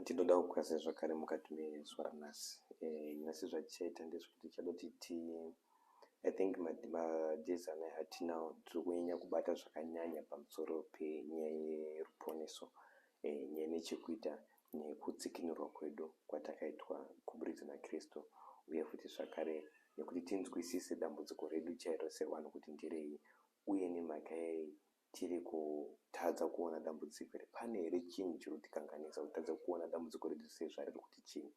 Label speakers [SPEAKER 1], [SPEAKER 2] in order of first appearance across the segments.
[SPEAKER 1] Ndinoda kukwazisa zvakare mukati mezuva ranhasi. Nhasi zvatichaita ndezvekuti tichada kuti ti I think madays anaya atinawo tiri kunyanya kubata zvakanyanya pamusoro penyaya yeruponeso, nyaya ine chekuita nekudzikinurwa kwedu kwatakaitwa kuburikidza naKristu uye futi zvakare nekuti tinzwisise dambudziko redu chairo sevanhu kuti nderei uye nemhaka yei tiri kutadza kuona dambudziko iri. Pane here chinhu chiri kutikanganisa kutadza kuona dambudziko redu sezvariri kuti chii?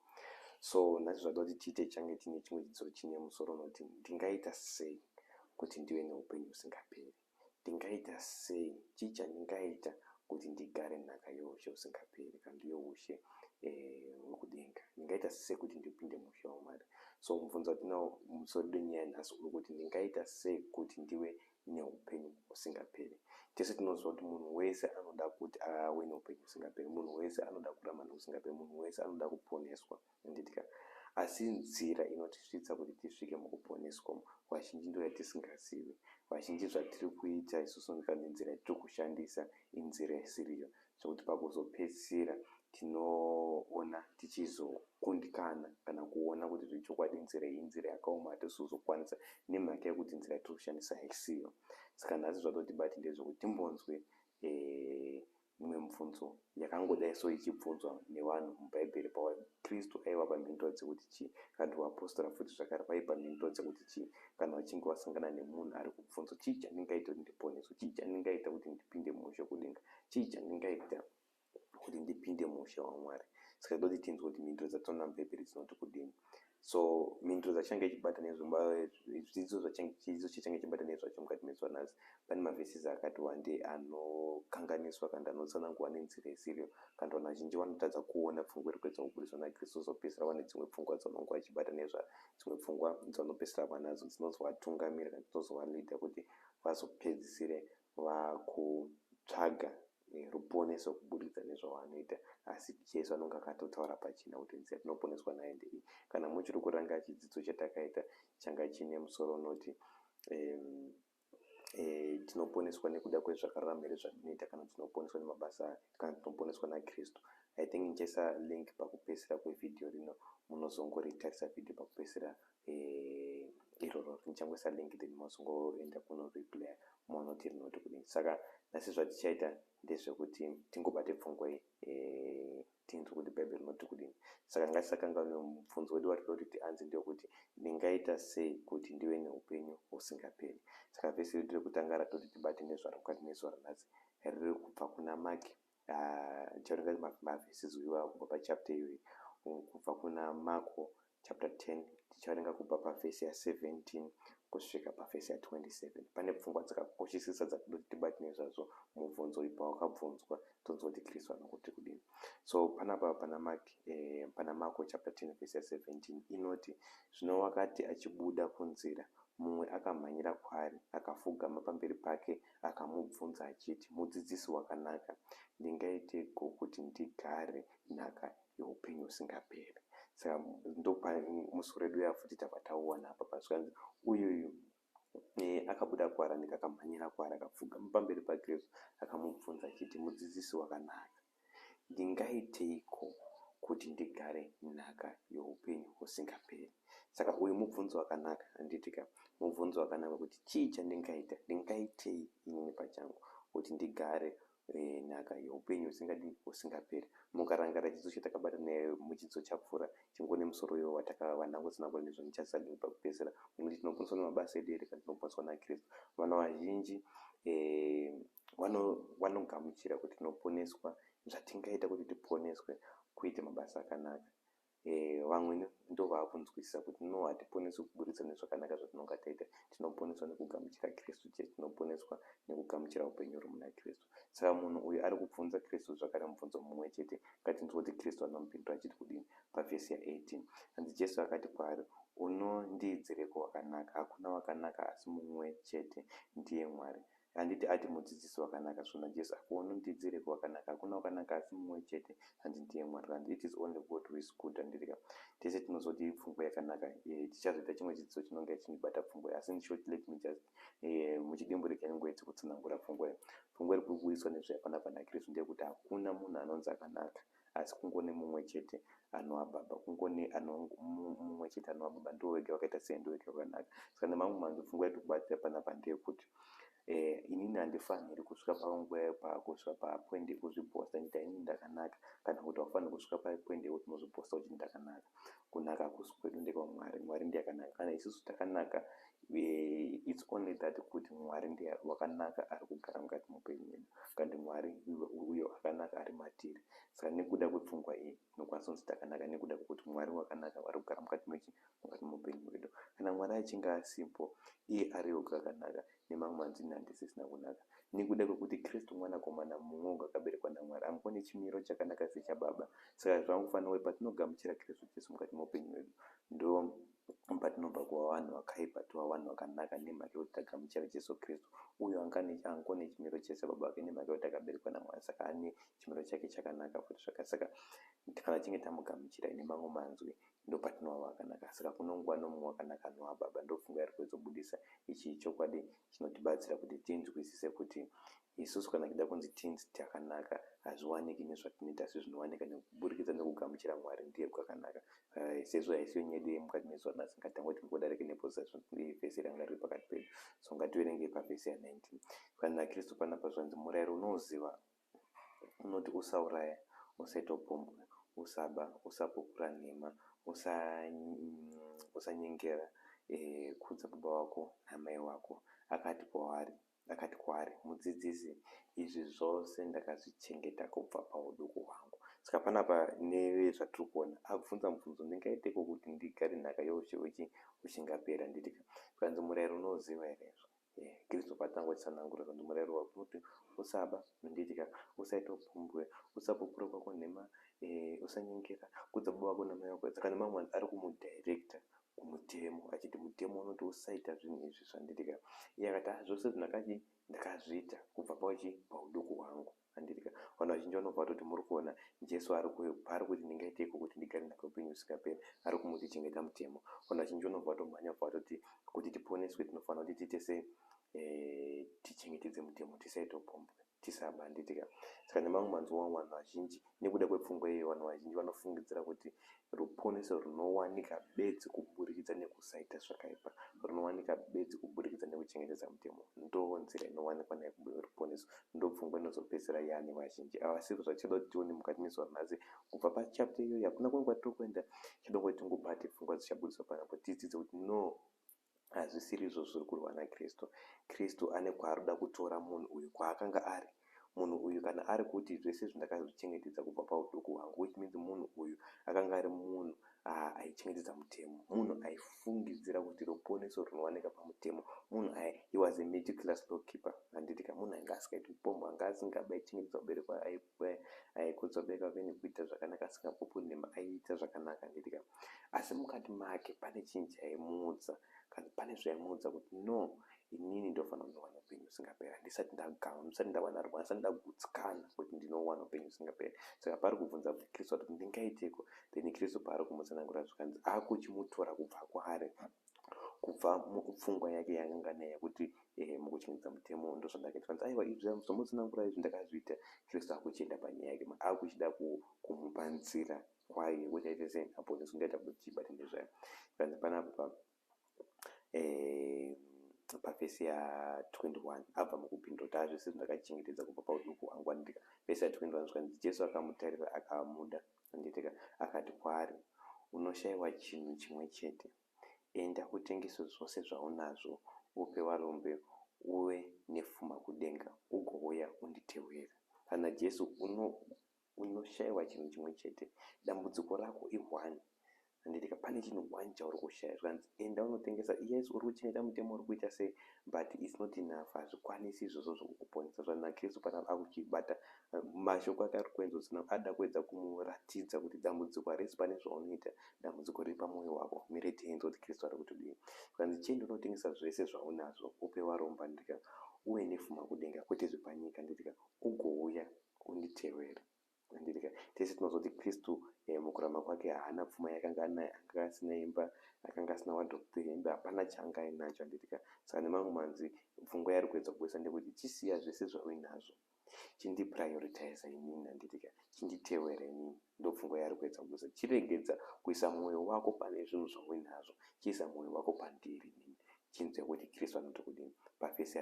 [SPEAKER 1] So nhasi zvada kuti tiite change tine chimwe chidzidzo chine musoro unoti ndingaita sei kuti ndive neupenyu husingaperi? Ndingaita sei? Chii chandingaita kuti ndigare nhaka youshe husingaperi kana kuti youshe hwekudenga? Ndingaita sei kuti ndipinde muushe hwaMwari? So mubvunzo watinawo mumusoro wedu wenyaya nhasi uri kuti ndingaita sei kuti ndive neupenyu husingaperi. Tese tinoziva kuti munhu wese anoda kuti ave neupenyu husingaperi, munhu wese anoda kurarama nekusingaperi, munhu wese anoda kuponeswa, handiti ka? Asi nzira inotisvitsa kuti tisvike mukuponeswa vazhinji ndiyo yatisingazivi. Vazhinji zvatiri kuita isusu kana nzira yatiri kushandisa inzira isiriyo. Zvekuti pakuzopedzisira tinoona tichizokundikana kana kuona kuti zvechokwadi nzira iyi inzira yakaoma hatisi kuzokwanisa nemhaka yekuti nzira yatiri kushandisa haisiyo. Saka nhasi zvatotibati ndezvekuti timbonzwe mimwe mibvunzo yakangodai so ichibvunzwa nevanhu muBhaibheri paKristu aivapa mhinduro dzekuti chii kana kuti vaapostora futi zvakare vaipa mhinduro dzekuti chii kana vachinge vasangana nemunhu ari kubvunzwa chii chandingaita kuti ndiponeswe, chii chandingaita kuti ndipinde muushe kudenga, chii chandingaita kuti ndipinde muushe waMwari. Saka toti tinzwe kuti mhinduro dzatinoona muBhaibheri dzinoti kudini. So mhinduro dzachange ichibata nezvechidzidzo chidzidzo chichange ichibata nezvacho mukati mezuva nhasi pane mavhesisi akati wandei anokanganiswa kana anotsanangurwa nenzira isiriyo kana vanhu vazhinji vanotadza kuona pfungwa iri kuedza kubudiswa naKristu vozopedzisira vane dzimwe pfungwa dzavanonge vachibata nezva dzimwe pfungwa dzavanopedzisira vanadzo dzinozovatungamira kana dzinozovalidha kuti vazopedzisire vakutsvaga ruponeso kuburikidza nezvavanoita. Asi Jesu anonge akatotaura pachena kuti nzira yatinoponeswa nayo ndeiyi. Kana muchiri kuranga chidzidzo chatakaita changa chine musoro unoti tinoponeswa nekuda kwezvakarurama here zvatinoita kana tinoponeswa nemabasa kana tinoponeswa naKristu. I think ndichaisa link pakupedzisira kwevhidhiyo rino munozongoritarisa vhidhiyo pakupedzisira iroro ndichangoisa link then mozongoenda kunoreplaya moona kuti rinoti kudini. Saka nhasi zvatichaita ndezvekuti tingobate pfungwa iyi tinzwe kuti Bhaibheri rinoti kudini. Saka ngatisakanganwe mubvunzo wedu watinoda kuti tianze ndewekuti ndingaita sei kuti ndive neupenyu husingaperi. Saka vhesi redu rekutanga ratoti tibate nezvaro mukati mezuva ranhasi riri kubva kuna Mark tichaverenga mavhesi iwayo kubva pachapter iyoyi kubva kuna Marko chapter 10 tichaverenga kubva pavhesi ya17 kusvika pavhesi ya27. Pane pfungwa dzakakoshisisa dzatinoda kuti tibate nezvazvo mubvunzo uyu pawakabvunzwa tonzwa kuti Kristu anokuti kudini. So panapa pana Mark pana Marko chapter 10 vhesi ya17 inoti zvino wakati achibuda kunzira mumwe akamhanyira kwaari akafugama pamberi pake akamubvunza achiti mudzidzisi wakanaka ndingaiteiko kuti ndigare nhaka youpenyu husingaperi. Saka ndopamusoro wedu yafuti tabva tauwana apa pazvikanzi uyuyu akabuda kwaari akamhanyira kwaari akapfugama pamberi paKristu akamubvunza achiti mudzidzisi wakanaka ndingaiteiko kuti ndigare nhaka youpenyu husingaperi. Saka uyu mubvunzo wakanaka handiti ka mubvunzo wakanaka kuti chii chandingaita ndingaitei inini pachangu kuti ndigare nhaka youpenyu husingadii husingaperi. Mukarangarira chidzidzo chatakabata muchidzidzo chapfuura chingori nemusoro iwo watakavandangotsanangura nezvo ndichaisa link pakupedzisira unoti tinoponeswa nemabasa edu here kana tinoponeswa naKristu. Vanhu vazhinji vanogamuchira kuti tinoponeswa zvatingaita kuti tiponeswe kuita mabasa akanaka. Vamwe ndovaakunzwisisa kuti no hatiponeswi kuburikidza nezvakanaka zvatinonga taita tinoponeswa nekugamuchira Kristu chete tinoponeswa nekugamuchira upenyu huri muna Kristu. Saka munhu uyu ari kubvunza Kristu zvakare mubvunzo mumwe chete ngatinzwe kuti Kristu anomupindura achiti kudini pavhesi ya18. Hanzi Jesu akati kwaari unondiidzireko wakanaka hakuna wakanaka asi mumwe chete ndiye Mwari. Handiti ati mudzidzisi wakanaka zvona Jesu ako unondiidzireko wakanaka hakuna wakanaka asi mumwe chete hanzi ndiye Mwari. Hanzi it is only God who is good handiti ka. Tese tinozoti pfungwa yakanaka tichazoita chimwe chidzidzo chinonge chinibata pfungwa asi in short let me just muchidimbu regai ndingoedze kutsanangura pfungwa iyi. Pfungwa iri kubudiswa nezvapanapa naKristu ndeyekuti hakuna munhu anonzi akanaka. Asi kungone mumwe chete anova Baba, kungone mumwe chete anova Baba, ndiwo wega wakaita sei, ndiwo wega wakanaka. Saka nemamwe manzwi, pfungwa yatiri kubatsira panapa ndeyekuti inini handifaniri kusvika panguva pakusvika papoint yekuzvibhosta ndichiti inini ndakanaka, kana kuti haufaniri kusvika papoint yekuti unozvibhosta uchiti ndakanaka. Kunaka hakusi kwedu, ndekwaMwari. Mwari ndiye akanaka. Kana isusu takanaka, it's only that kuti Mwari ndiye wakanaka ari kugara mukati meupenyu hwedu, kandi Mwari uyo akanaka ari matiri. Saka nekuda kwepfungwa iyi, tinokwanisa kunzi takanaka nekuda kwekuti Mwari wakanaka ari kugara mukati mechi mukati meupenyu hwedu. Kana Mwari achinge asipo, iye ari oga akanaka, nemamwe manzwi handisisina kunaka. Nekuda kwekuti Kristu mwanakomana mumwe oga akaberekwa naMwari angova nechimiro chakanaka sechababa. Saka zvangofanira kuti patinogamuchira Kristu Jesu mukati meupenyu hwedu, ndo patinobva kuva vanhu vakaipa tova vanhu vakanaka, nemhaka yekuti tagamuchira Jesu Kristu uyo angova nechimiro chesababa vake, nemhaka yekuti akaberekwa naMwari, saka ane chimiro chake chakanaka futi zvakare. Saka kana tichinge tamugamuchira, nemamwe manzwi, ndo patinova vakanaka. Saka kunongova nomumwe wakanaka anova Baba. Ndo pfungwa yari kuedzobudisa. Ichi chokwadi chinotibatsira kuti tinzwisise kuti isusu kana tichida kunzi tinzi takanaka, hazviwaniki nezvatinoita, asi zvinowanika nekuburikidza nekugamuchira Mwari ndiye kwakanaka. Sezvo haisiyo nyaya yedu yemukati mezuva nhasi, ngatangoti ngodarike nepo vhesi ranga riri pakati pedu. So ngativerengei pavhesi ya19. Kana Kristu panapa zvanzi, "Murayiro unoziva unoti usauraya, usaita upombwe, usaba, usapupura nhema, usanyengera, kudza baba wako namai wako." Akati kwaari, "Mudzidzisi, izvi zvose ndakazvichengeta kubva pauduku hwangu." Saka panapa nezvatiri kuona, abvunza mubvunzo, "Ndingaiteko kuti ndigare nhaka youshe husingaperi?" Handiti zvanzi, "Murayiro unoziva here izvo?" Kristu patanga uchitsanangura, zvanzi, "Murayiro unoti usaba," handitika, "usaita upombwe, usapupura kwako nhema, usanyengera, kudza baba vako namai vako." Saka nemamwe ari kumudirecta kumutemo achiti mutemo unoti usaita zvinhu izvi, zvanditika. Iye akati, "Ah, zvose zvinhu ndakazviita kubva pauchi pauduku hwangu." Handitika, vanhu vazhinji vanobva vatoti, muri kuona Jesu paari kuti, "Ndingaiteiko kuti ndigare nhaka upenyu husingaperi?" Ari kumuti, "Chengeta mutemo." Vanhu vazhinji vanobva vatomhanya, bva vatoti kuti tiponeswe tinofanira kuti tiite sei? Tichengetedze mutemo, tisaita upombwe, tisaba, handitika. Saka nemamwe manzwi, vanhu vazhinji, nekuda kwepfungwa iyoyo, vanhu vazhinji vanofungidzira kuti ruponeso runowanika bedzi kuburikidza nekusaita zvakaipa, runowanika bedzi kuburikidza nekuchengetedza mutemo, ndo nzira inowanikwa nayo ruponeso. Ndo pfungwa inozopedzisira yaane vazhinji ava. Sizvo zvatichada kuti tione mukati mezuva ranhasi kubva pachapter iyoyo. Hakuna kumwe kwatiri kuenda, chida kungoti tingobate pfungwa dzichabudiswa panapo, tidzidze kuti no, hazvisiri izvo zviri kurwa naKristu. Kristu ane kwaari kuda kutora munhu uyu, kwaakanga ari. Munhu uyu kana ari kuti zvese zvindakazvichengetedza kubva pauduku hwangu, which means munhu uyu akanga ari munhu aichengetedza mutemo, munhu aifungidzira kuti ruponeso runowanika pamutemo, munhu he was a meticulous law keeper, handitika. Munhu ainge asingaiti upombwe, anga asingabi, aichengetedza kuberekwa, aikudza kubereka kwake nekuita zvakanaka, asingapupuri nhema, aiita zvakanaka, handitika. Asi mukati make pane chinhu chaimuudza, kana pane zvaimuudza kuti no, inini ndofanira kunowana upenyu husingaperi. Handisati ndagama, ndisati ndawana rwa, ndisati ndagutsikana kuti ndinowana upenyu husingaperi. Saka paari kubvunza Kristu kuti, "Ndingaiteko?" Then Kristu paari kumutsanangura, zvikanzi akuchimutora kubva kwaari, kubva mupfungwa yake yaakanga nayo yekuti mukuchengetedza mutemo ndozvandakaita. Kanzi, "Aiwa, izvi zvamutsanangura izvi ndakazviita." Kristu akuchienda panyaya yake, akuchida kumupa nzira kwayo yekuti aite sei, aponeswe. Ngaita kuti tibate nezvayo. Kanzi panapa pavhesi ya21, abva mukupindura kuti azvese ndakachengetedza kubva pauduku hwangu, andika. Vhesi ya21 zvikanzi, Jesu akamutarira, akamuda, anditika, akati kwaari, "Unoshayiwa chinhu chimwe chete. Enda utengese zvose zvaunazvo, upe varombo, uve nepfuma kudenga, ugouya unditevere." Kana Jesu, unoshayiwa chinhu chimwe chete. Dambudziko rako i1, handitika. Pane chinhu one chauri kushaya. Zvikanzi, "Enda unotengesa." Yes, uri kuchengeta mutemo, uri kuita sei, but it's not enough. Hazvikwanisi izvozvo zvokukuponesa. Zvanakristu pana akuchibata mashoko ake, ari kuenzosina ada kuedza kumuratidza kuti dambudziko harisi pane zvaunoita, dambudziko riri pamwoyo wako. Mire tienze kuti Kristu ari kutodii. Zvikanzi, "Chienda unotengesa zvese zvaunazvo, upe varombo," handitika, "uve nepfuma kudenga, kwete zvepanyika," handitika, "ugouya unditevere," handitika. Tese tinozoti Kristu mukurarama kwake haana pfuma yakanga anayo, akanga asina imba, akanga asina wardrobe yehembe, hapana chaanga ainacho, handitika. Saka nemamwe manzwi, pfungwa yaari kuedza kuburitsa ndekuti chisiya zvese zvauinazvo. Chindiprioritiza inini, handitika? Chinditewera inini. Ndopfungwa yaari kuedza kuburitsa. Chiregedza kuisa mwoyo wako pane zvinhu zvauinazvo, chiisa mwoyo wako pandiri inini. Chinzwe kuti Kristu anoti kudini pavhesi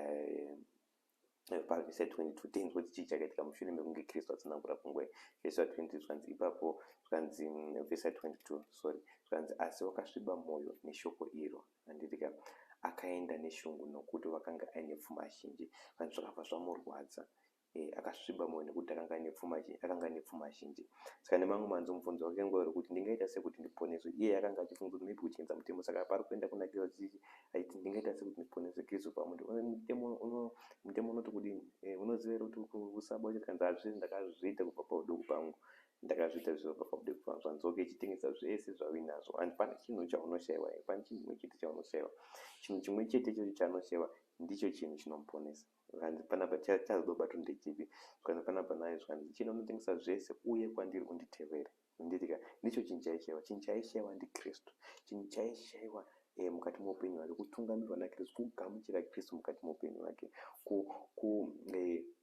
[SPEAKER 1] pavhesi ya22. Tinzwe kuti chii chakaitika mushure mekunge Kristu atsanangura pfungwa iyi. Vhesi ya22 zvikanzi ipapo, zvikanzi vhesi ya22, sorry, zvikanzi, "Asi wakasviba mwoyo neshoko iro," handitika, "akaenda neshungu, nokuti vakanga aine pfuma zhinji." Zvikanzi zvakabva zvamurwadza. Akasviba mwoyo nekuti akanga aine pfuma zhinji. Saka nemamwe manzwi, mubvunzo wake ngori kuti, "Ndingaita sekuti ndiponeswe?" Iye akanga achifunga kuti maybe kuchinza mutemo. Saka pari kuenda kuna Kristu achiti, "Ndingaita sekuti ndiponeswe?" Kristu pamuti, "Mutemo unoti kudini? Unoziva here kuti usaba?" Kanzi, "Hazvisi, ndakazviita kubva pauduku pangu, ndakazviita zviro kubva pauduku pangu." Zvanzi, "Okay, chitengesa zvese zvauinazvo." And pane chinhu chaunoshayiwa, pane chinhu chimwe chete chaunoshayiwa. Chinhu chimwe chete ichocho chaanoshayiwa ndicho chinhu chinomuponesa. Zvikanzi panapa chazodobatwa ndechipi? Zvikanzi panapa naye, zvikanzi, "Chino unotengesa zvese, uye kwandiri unditevere." Nditika ndicho chinhu chaishayiwa. Chinhu chaishayiwa ndiKristu. Chinhu chaishayiwa mukati meupenyu hwake kutungamirwa naKristu, kugamuchira Kristu mukati meupenyu hwake,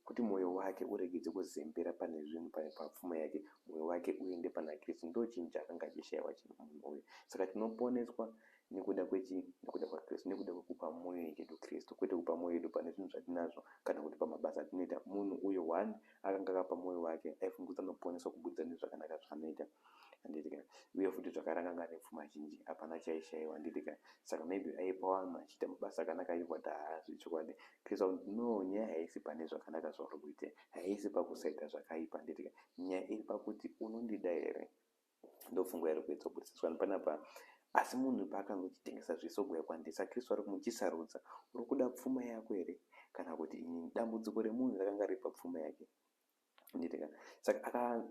[SPEAKER 1] kuti mwoyo wake uregedze kuzembera pane zvinhu, papfuma yake, mwoyo wake uende pana Kristu. Ndo chinhu chaakanga achishayiwa munhu uyu. Saka tinoponeswa nekuda kwechi nekuda kwaKristu, nekuda kwekupa mwoyo yedu Kristu, kwete kupa mwoyo yedu pane zvinhu zvatinazvo kana kuti pamabasa atinoita. Munhu uyu one akanga akapa mwoyo wake, aifunga kuti anoponeswa kubudikidza nezvakanaka zvaanoita, handitika? Uye futi zvakare akanga ane pfuma zhinji, hapana chaishayiwa, handitika? Saka maybe aipa vanhu achiita mabasa akanaka, aiwa kuti haa, zvechokwadi Kristu. No, nyaya haisi pane zvakanaka zvauri kuita, haisi pakusaita zvakaipa, handitika? Nyaya iri pakuti unondida here. Ndopfungwa iri kuedza kubudisa panapa. Asi munhu paakangochitengesa zvese oguya kwandiri, saka Kristu ari kumuchisarudza, uri kuda pfuma yako here kana kuti inini? Dambudziko remunhu rakanga riri papfuma yake, nditika? Saka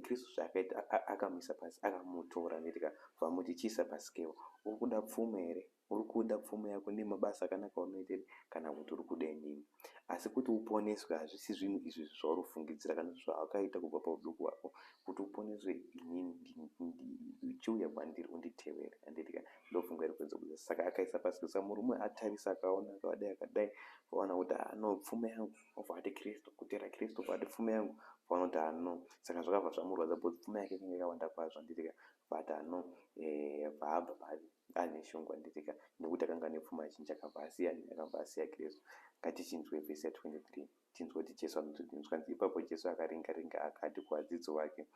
[SPEAKER 1] Kristu zvaakaita, akamuisa pasi, akamutora, nditika? Vamuti, "Chiisa pasikero. Uri kuda pfuma here? Uri kuda pfuma yako nemabasa akanaka aunoita here, kana kuti uri kuda inini?" Asi kuti uponeswe hazvisi zvinhu izvi zvauri kufungidzira kana zvawakaita kubva pauduku hwako. Kuti uponeswe, inini, chiuya kwandiri unditevere, handitika? Ndopfungwa iri kuedza kubuda. Saka akaisa pasi. Saka murume atarisa, akaona, akadai akadai, vaona kuti ano pfuma yangu, obva ati Kristu, kutera Kristu, bva ati pfuma yangu, vaona kuti ano. Saka zvakabva zvamurwadza because pfuma yake inenge yakawanda kwazvo, handitika? But ano bvaabva ane shungu, handitika, nekuti akanga ane pfuma zhinji, akabva asiya Kristu. Ngatichinzwe vhesi ya23, tinzwe kuti Jesu anoti. Zvikanzi ipapo Jesu akaringa ringa akati kuvadzidzi vake,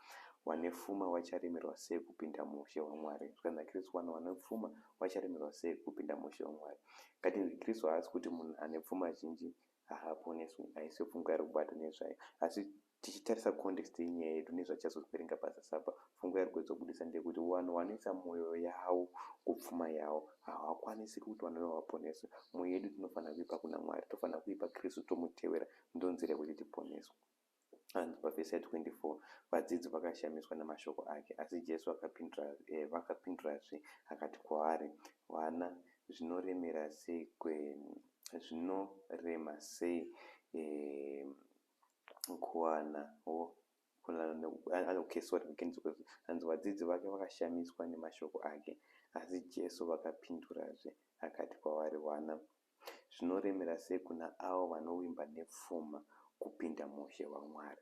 [SPEAKER 1] "Wane pfuma wacharemerwa sei kupinda muushe hwaMwari?" Zvikanzi naKristu, vanhu vane pfuma vacharemerwa sei kupinda muushe hwaMwari? Ngatinzi Kristu haasi kuti munhu ane pfuma zhinji haaponeswi. Haisi pfungwa yari kubata nezvayo. Asi tichitarisa context yenyaya yedu nezvachazoverenga pazasi apa, pfungwa yari kuedza kubudisa ndeyekuti vanhu vanoisa mwoyo yavo kupfuma yavo havakwanisi kuti vanhu ivavo vaponeswe. Mwoyo yedu tinofanira kuipa kuna Mwari, tofanira kuipa Kristu, tomutevera. Ndonzira yekuti tiponeswe. And pavhesi ya24, vadzidzi vakashamiswa namashoko ake. Asi Jesu vakapindurazve akati kwavari, "Vana, zvinorema sei kuwanawo." Okay, sorry. Hanzi vadzidzi vake vakashamiswa nemashoko ake. Asi Jesu vakapindurazve akati kwavari, "Vana, zvinoremera sei kuna avo vanovimba nepfuma kupinda muushe hwaMwari."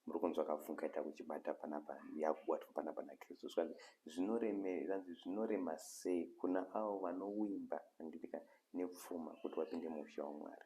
[SPEAKER 1] Muri kunzwa kapfungwa ita kuchibata panapa, yakubatwa panapa naKristu. Zvikanzi zvinorema sei kuna avo vanovimba, handitika, nepfuma kuti vapinde muushe hwaMwari.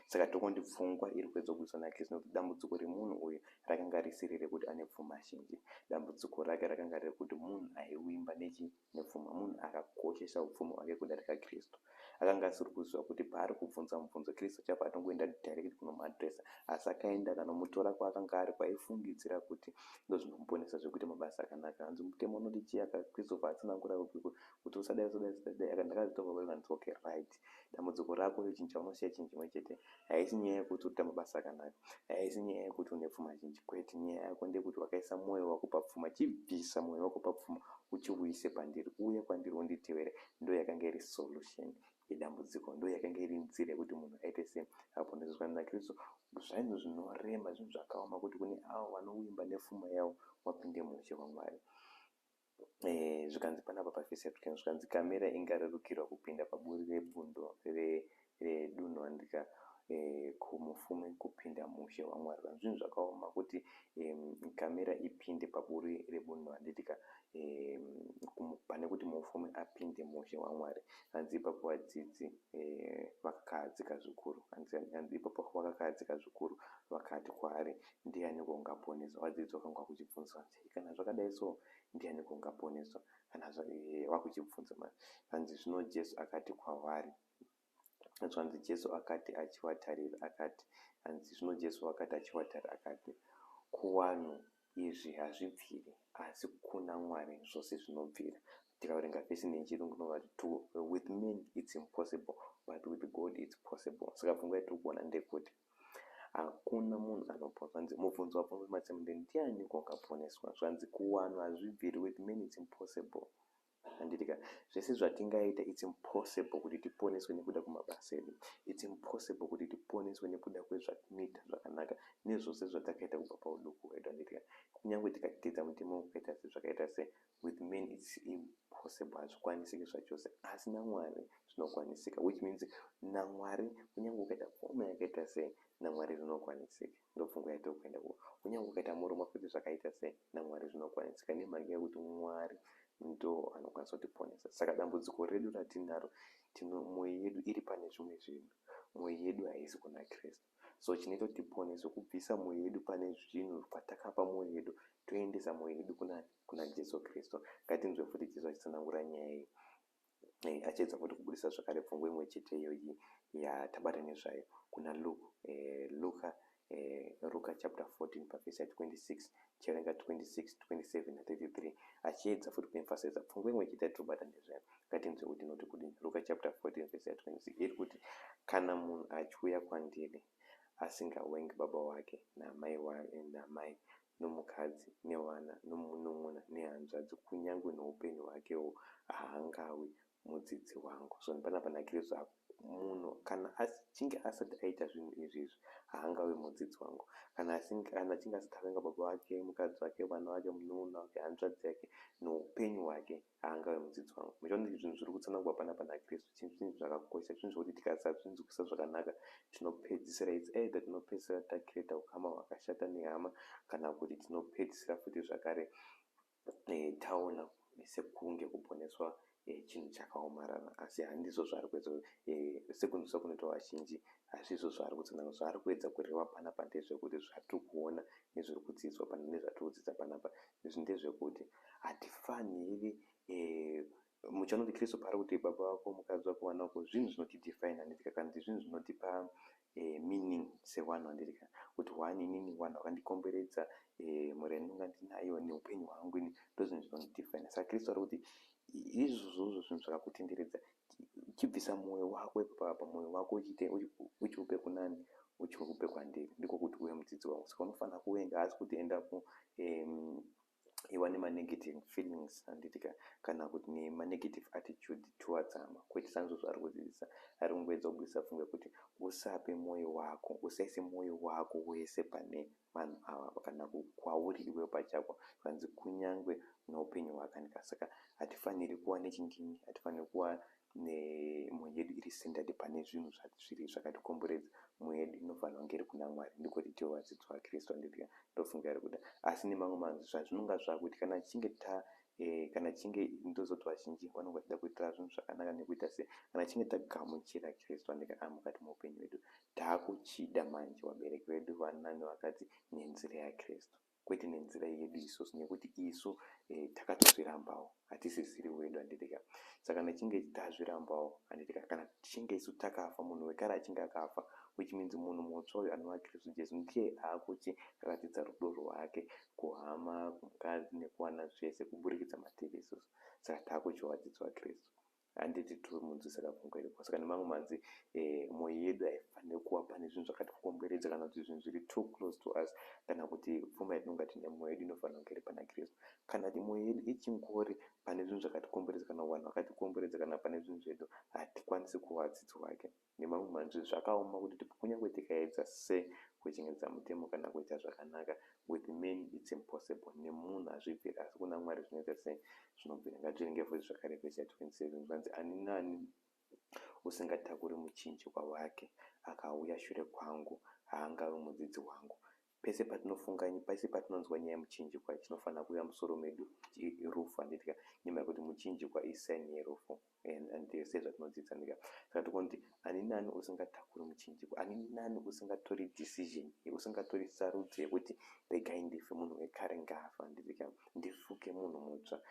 [SPEAKER 1] Saka tokundi pfungwa iri kuedza kubudiswa naKristu nekuti dambudziko remunhu uyu rakanga risiri rekuti ane pfuma zhinji. Dambudziko rake rakanga riri kuti munhu aivimba nepfuma, munhu akakoshesa upfumi hwake kudarika Kristu. Akanga asiri kuziva kuti paari kubvunza mubvunzo, Kristu achabva atongoenda direct kunomuadhiresa. Asi akaenda akanomutora kwaakanga ari, kwaifungidzira kuti ndozvinomuponesa zvekuita mabasa akanaka. Hanzi, "Mutemo unoti chii?" Kristu atsanangura kuti usadai, usadai, usadai, ndakazvitorwa. Kanzi, "Okay, right, dambudziko rako, chinhu chaunoshiya chinhu chimwe chete. Haisi nyaya yekuti uri mabasa akanaka, haisi nyaya yekuti une pfuma zhinji, kwete. Nyaya yako ndeyekuti wakaisa mwoyo wako papfuma. Chibvisa mwoyo wako papfuma, uchiuise pandiri. Uye kwandiri unditevere." Ndo yakanga iri solution yedambudziko, ndo yakanga iri nzira yekuti munhu aite se aponeswa naKristu. Zvinhu zvinorema, zvinhu zvakaoma kuti kune avo vanovimba nepfuma yavo vapinde muushe hwaMwari. Zvikanzi panapa pavhesi ya20, zvikanzi, "Kamera ingarerukirwa kupinda paburi rebundo redunhu, handika?" Kumupfumi kupinda muushe hwaMwari. Zvinhu zvakaoma kuti kamera ipinde paburi rebundo, handitika, pane kuti mupfumi apinde muushe hwaMwari. Hanzi ipapo vadzidzi vakakahadzika zvikuru. Hanzi ipapo vakakahadzika zvikuru vakati kwaari, "Ndianiko ungaponeswa?" Vadzidzi vakanga vakuchibvunza, "Kana zvakadai so, ndianiko ungaponeswa?" Kana vakuchibvunza manje. Hanzi zvino Jesu akati kwavari, zvanzi Jesu akati achivatarira akati, hanzi zvino Jesu akati achivatarira akati, "Kuvanhu izvi hazvibviri, asi kuna Mwari zvose zvinobvira." Tikaverenga vhesi nechirungu inova to "With men it's impossible, but with God it's possible." Saka pfungwa yatiri kuona ndekuti hakuna munhu anoponeswa. Zvanzi mubvunzo wabvunzwa matsemundi, "Ndianiko ungaponeswa?" Zvanzi kuvanhu hazvibviri, with men it's impossible, handitika? Zvese zvatingaita, it's impossible kuti tiponeswe nekuda kwemabasa edu. It's impossible kuti tiponeswe nekuda kwezvatinoita zvakanaka nezvose zvatakaita kubva pauduku hwedu, handitika? Kunyange tikateedza mutemo wakaita se zvakaita se, with men it's impossible, hazvikwanisiki zvachose, asi naMwari zvinokwanisika, which means naMwari kunyange ukaita pfuma yakaita sei, naMwari zvinokwanisika. Ndopfungwa yatiri kuenda ku kunyange ukaita murume futi zvakaita sei, naMwari zvinokwanisika, nemhaka yekuti Mwari ndo anokwanisa kutiponesa. Saka dambudziko redu ratinaro, mwoyo yedu iri pane zvimwe zvinhu, mwoyo yedu haisi kuna Kristu. So chinoita kuti tiponeswe kubvisa mwoyo yedu pane zvinhu patakapa mwoyo yedu, toendesa mwoyo yedu kuna Jesu Kristu. Ngatinzwe futi Jesu achitsanangura nyaya iyi, achiedza futi kubudisa zvakare pfungwa imwe chete iyoyi yatabata nezvayo kuna Luke, Luka, Luka chapter 14 pavhesi ya26. Tichaverenga 26, 27 na33, achiedza futi kuemphasiza pfungwa imwe chete yatirikubata nezvayo. Ngatinzwe kuti inoti kudini. Luka chapter 14 vhesi ya26 iri kuti, "Kana munhu achiuya kwandiri asingavengi baba wake naamai nomukadzi nevana nomunun'una nehanzvadzi, kunyange noupenyu hwakewo, haangavi mudzidzi wangu." So panapa naKristu, munhu kana achinge asati aita zvinhu izvizvi, haangavi mudzidzi wangu. Kana achinge asati avenga baba vake, mukadzi wake, vana vake, munun'una wake, hanzvadzi yake, noupenyu hwake, haangavi mudzidzi wangu. Muchiona kuti zvinhu zviri kutsanangurwa panapa naKristu zvinhu zvakakosha, zvinhu zvokuti tikasazvinzwisisa zvakanaka, tinopedzisira, it's either tinopedzisira tacreata ukama hwakashata nehama, kana kuti tinopedzisira futi zvakare taona sekunge kuponeswa chinhu chakaomarara, asi handizvo zvaari kuedza. Sekunzwisisa kunoita vazhinji, hazvizvo zvaari kutsanangura. Zvaari kuedza kureva panapa ndezvekuti zvatiri kuona nezviri kudzidzwa nezvatiri kudzidza panapa izvi ndezvekuti hatifaniri muchaona kuti Kristu paari kuti baba vako, mukadzi wako, vana vako, zvinhu zvinotidefine, handitika? Kana kuti zvinhu zvinotipa meaning sevanhu, handitika? Kuti one, inini vanhu vakandikomberedza, mhuri yandinonga ndinayo neupenyu hwangu ini, ndozvinhu zvinondidefine. Saka Kristu ari kuti izvozvozvo zvinhu zvakakutenderedza, chibvisa mwoyo wako ipapa, mwoyo wako uchiupe kunani? Uchiupe kwandiri, ndiko kuti uve mudzidzi wangu. Saka unofanira kuvenga, asi kuti endapo iwa nemanegative feelings, handitika? Kana kuti nemanegative attitude towards hama, kwete. Sanzvo zvaari kudzidzisa, ari kungoedza kubudisa pfungwa yekuti usape mwoyo wako, usaise mwoyo wako wese pane vanhu ava kana kwauri iwe pachako. Zvanzi kunyange neupenyu hwakanika. Saka hatifaniri kuva nechindini, hatifaniri kuva nemwoyo yedu iri centered pane zvinhu zviri zvakatikomberedza. Mwoyo yedu inofanira kunge iri kuna Mwari, ndiko kuti tive vadzidzi vaKristu, handitika? Ndofunga iri kuda. Asi nemamwe manzwi, zvazvinonga zvakuti kana tichinge ta kana tichinge, ndozoti vazhinji vanonga vachida kuitira zvinhu zvakanaka nekuita sei, kana tichinge tagamuchira Kristu, andika, mukati meupenyu hwedu, taakuchida manje vabereki vedu, vana nevakadzi, nenzira yaKristu, kwete nenzira yedu isusu, nekuti isu takatozvirambawo, hatisisiri wedu, handitika? Saka nechinge tazvirambawo, handitika, kana tichinge isu takafa, munhu wekare achinge akafa, which means munhu mutsva uyu anova Kristu Jesu ndiye aakuchiratidza rudo rwake kuhama, kumukadzi nekuwana zvese kuburikidza matiri isusu. Saka taakuchiva vadzidzi vaKristu, handiti? Tiri munzwisisa pfungwa iripo? Saka nemamwe manzwi, mwoyo yedu haifaniri kuva pane zvinhu zvakatikomberedza, kana kuti zvinhu zviri too close to us, kana kuti pfuma yatinonga tine. Mwoyo yedu inofanira kunge iri pana Kristu. Kana kuti mwoyo yedu ichingori pane zvinhu zvakatikomberedza, kana vanhu vakatikomberedza, kana pane zvinhu zvedu, hatikwanisi kuva vadzidzi vake. Nemamwe manzwi, zvakaoma kuti kunyange tikaedza sei kuchengetedza mutemo kana kuita zvakanaka, with men it's impossible, nemunhu hazvibviri, asi kuna Mwari zvinoita sei? Zvinobvira. Ngativerenge futi zvakare vhesi ya27. Zvanzi, "Ani nani usingatakuri muchinjikwa wake akauya shure kwangu haangavi mudzidzi wangu. Pese patinofunga, pese patinonzwa nyaya yemuchinjikwa, chinofanira kuuya musoro medu rufu, handiti ka? Nemhaka yekuti muchinjikwa isign yerufu and sezvatinodzidza, handiti ka? Saka tikuona kuti ani nani usingatakuri muchinjikwa, ani nani usingatori decision, usingatori sarudzo yekuti regai ndife, munhu wekare ngaafa, handiti ka, ndifuke munhu mutsva,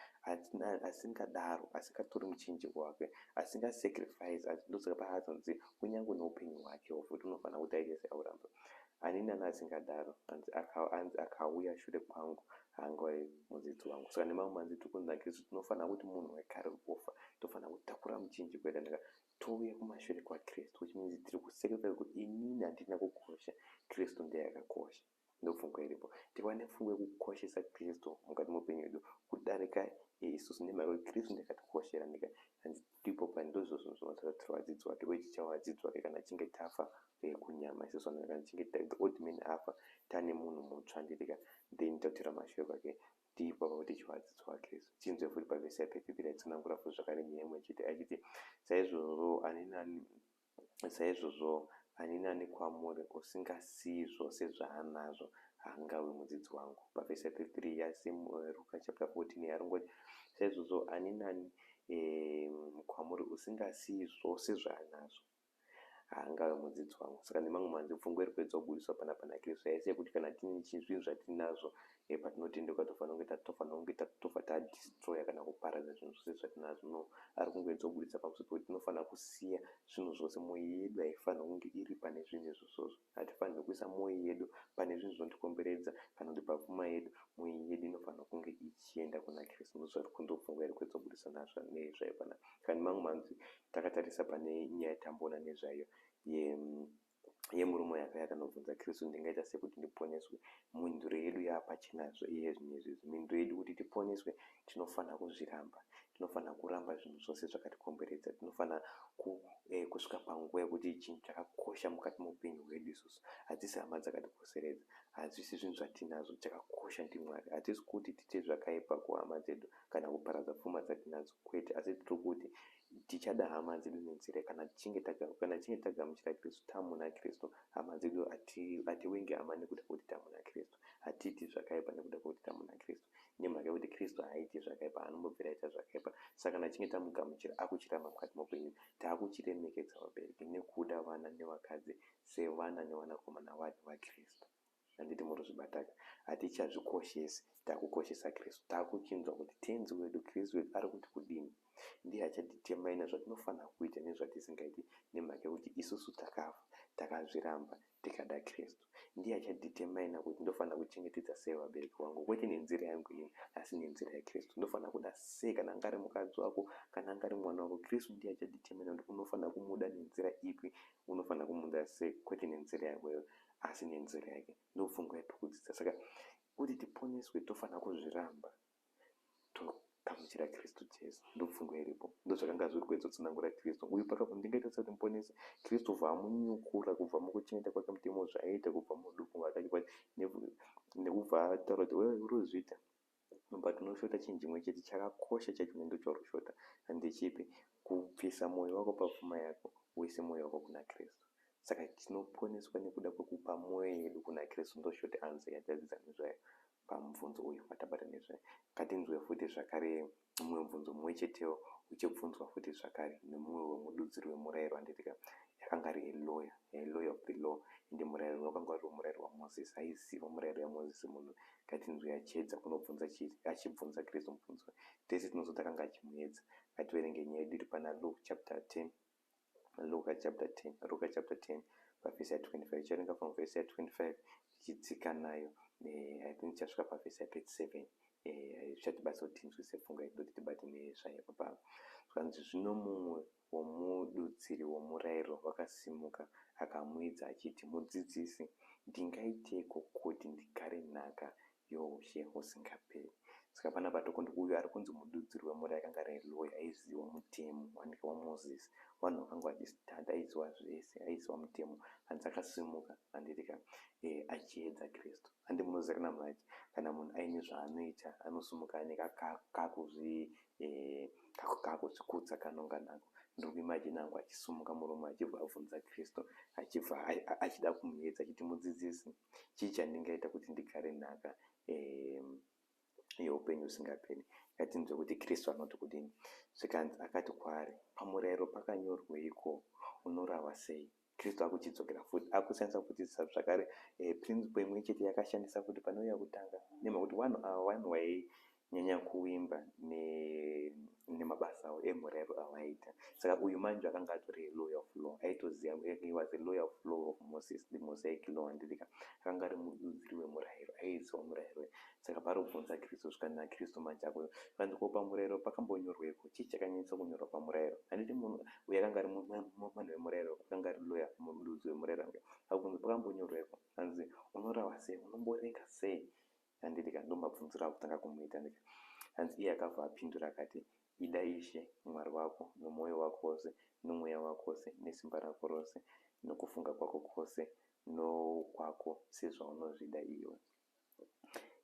[SPEAKER 1] asingadaro, asingatori muchinjikwa wake, asingasacrifice, ndosaka paazonzi kunyange neupenyu hwake futi unofanira kuti aite seauramba. Ani nani asingadaro, anzi akauya shure kwangu haangavi mudzidzi wangu. Saka nemamwe manzwi tiri kunzi naKristu tinofanira kuti munhu wekare ofa, tofanira kutakura muchinjikwa wedu touya kumashure kwaKristu, which means tiri kusacrifice kuti inini handina kukosha, Kristu ndiye akakosha. Ndopfungwa iripo. Tiva nepfungwa yekukoshesa Kristu mukati meupenyu hwedu kudarika isusu, nemhaka yekuti Kristu ndiye akatikoshera. Ndipo ndozvo zvinotaura tiri vadzidzi vake uye tichava vadzidzi vake kana tichinge tafa kunyama isusu, kana tichinge the old man afa, tane munhu mutsva, handiti ka, then tateera mashure kwake, ndipo pakuti tichiva vadzidzi vaKristu. Chinzwe futi pavhesi ya33 aitsanangura futi zvakare nyaya imwe chete achiti, saizvozvo ani nani, saizvozvo ani nani kwamuri usingasii zvose zvaanazvo haangavi mudzidzi wangu. Pavhesi ya33 yaRuka chapter 14 yaringoti, saizvozvo ani nani kwamuri usingasii zvose zvaanazvo haangavi mudzidzi wangu. Saka nemamwe manzwi pfungwa iri kuedza kubudiswa panapa naKristu yaisi yekuti kana tine zvinhu zvatinazvo patinotendeuka tofanira kunge tofa tadestroya kana kuparadza zvinhu zvose zvatinazvo. No, ari kungoedza kubudisa pamusoro pekuti tinofanira kusiya zvinhu zvose. Mwoyo yedu haifaniri kunge iri pane zvinhu izvozvozvo. Hatifaniri kuisa mwoyo yedu pane zvinhu zvinotikomberedza kana kuti papfuma yedu. Mwoyo yedu inofanira kunge ichienda kuna Kristu. Ndopfungwa iri kuedza kubudisa nazvo nezvayo panapa. Saka nemamwe manzwi takatarisa pane nyaya yatamboona nezvayo yemurume yakauya akanobvunza Kristu, ndingaita sei kuti ndiponeswe? Mhinduro yedu yaapachena iye zvinezvi. Mhinduro yedu kuti tiponeswe, tinofanira kuzviramba, tinofanira kuramba zvinhu zvose zvakatikomberedza. Tinofanira kusvika panguva yekuti chinhu chakakosha mukati meupenyu hwedu isusu hadzisi hama dzakatikoseredza, hadzisi zvinhu zvatinazvo, chakakosha ndiMwari. Hatisi kuti tiite zvakaipa kuhama dzedu kana kuparadza pfuma dzatinadzo, kwete, asi tiri kuti tichada hama dzedu nenzira kana tichinge tagamuchira Kristu, tamuna Kristu, hama dzedu hatiwengi hama nekuda kwekuti tamuna Kristu. Hatiiti zvakaipa nekuda kwekuti tamuna Kristu, nemhaka yekuti Kristu haaiti zvakaipa, anombobvira aita zvakaipa. Saka kana tichinge tamugamuchira, akuchiramba mukati meupenyu, taakuchiremekedza vabereki nekuda vana nevakadzi sevana nevanakomana vaKristu, handiti muri zvibataka? Hatichazvikoshesi, takukoshesa Kristu. Takuchinzwa kuti Tenzi wedu, Kristu wedu, ari kuti kudini. Ndiye achadetermina zvatinofanira kuita nezvatisingaiti, nemhaka yekuti isusu takafa, takazviramba, tikada Kristu. Ndiye achadetermina kuti ndofanira kuchengetedza sei vabereki vangu, kwete nenzira yangu ini, asi nenzira yaKristu. Ndofanira kuda sei kana angari mukadzi wako, kana angari mwana wako. Kristu ndiye achadetermina kuti unofanira kumuda nenzira ipi, unofanira kumuda sei, kwete nenzira yako iwe, asi nenzira yake. Ndopfungwa yatiri kudzidza. Saka kuti tiponeswe tofanira kuzviramba, togamuchira Kristu Jesu. Ndopfungwa iripo. Ndozvakanga zviri kuedza kutsanangura Kristu uyu pakabva, ndingaita sekuti muponese. Kristu bva amunyukura kubva mukuchengeta kwake mutemo zvaiita kubva muduku nekubva ataura kuti wewe uri kuzviita, but unoshota chinhu chimwe chete chakakosha chacho ndo chauri kushota. Handichipi kubvisa mwoyo wako papfuma yako, uise mwoyo wako kuna Kristu. Saka tinoponeswa nekuda kwekupa mwoyo yedu kuna Kristu. Ndo short answer yatadzidza nezvayo pamubvunzo uyu watabata nezvayo. Ngatinzwe futi zvakare mumwe mubvunzo mumwe chetewo uchibvunzwa futi zvakare nemumwe wemududziri wemurayiro, handiti ka? Yakanga ari a lawyer, a lawyer of the law, ende murayiro wakanga uri murayiro waMozisi. Aiziva murayiro yaMozisi munhu. Ngatinzwe achiedza kunobvunza, achibvunza Kristu mubvunzo. Tese tinozoti akanga achimuedza. Ngativerenge nyaya yedu iri pana Luke chapter 10, Luka chapter 10, Luka chapter 10 pavhesi ya25. Tichaverenga from vhesi ya25 tichidzika nayo. I think tichasvika pavhesi ya37. Zvichatibatsira kuti tinzwise pfungwa yedu kuti tibate nezvayo papa. Zvanzi, zvino mumwe womududziri womurayiro wakasimuka akamuedza achiti, mudzidzisi, ndingaiteiko kuti ndigare nhaka youshe husingaperi? Saka Saka panapa tokundi uyu ari kunzi mududziri wemurayiro akanga ari lawyer, aiziva mutemo wanike waMoses. Vanhu vakanga vachistanda, aiziva zvese, aiziva mutemo. Hanzi akasimuka, handitika, achiedza Kristu. Handi munoziva kana munhu, kana munhu aine zvaanoita, anosimuka ane kakuzvikudza kanonga nako. Ndiri kuimagine hangu achisumuka murume, achibva abvunza Kristu, achibva achida kumuedza, achiti, "Mudzidzisi, chii chandingaita kuti ndigare nhaka yeupenyu husingaperi?" Ngatinzwe kuti Kristu anoti kudini. Zvikanzi, akati kwaari, "Pamurayiro pakanyorweiko? Unorava sei?" Kristu akuchidzokera futi, akushandisa futi zvakare principle imwe chete yakashandisa futi panouya kutanga, nemhaka kuti vanhu ava vanhu vainyanya kuimba nemabasa avo emurayiro avaiita. Saka uyu manje akanga atori lawyer of law, aitoziva. He was a lawyer of law of Moses, the Mosaic law, handitika? Akanga ari mududziri wemurayiro, aiziva murayiro. Saka pari kubvunza Kristu, zvikanzi naKristu manje ako, zvikanzi, "Ko pamurayiro pakambonyorweko? Chii chakanyanyisa kunyorwa pamurayiro?" Handiti munhu uyu akanga ari munhu wemurayiro, akanga ari lawyer, mududzi wemurayiro. Akabvunza, "Pakambonyorweko? Hanzi unorava sei? Unomborenga sei?" Handitika? Ndo mabvunziro akutanga kumuita, handika? Hanzi iye akabva apindura akati, "Ida Ishe Mwari wako nomwoyo wako wose, nomweya wako wose, nesimba rako rose, nokufunga kwako kwose, nokwako sezvaunozvida iwe,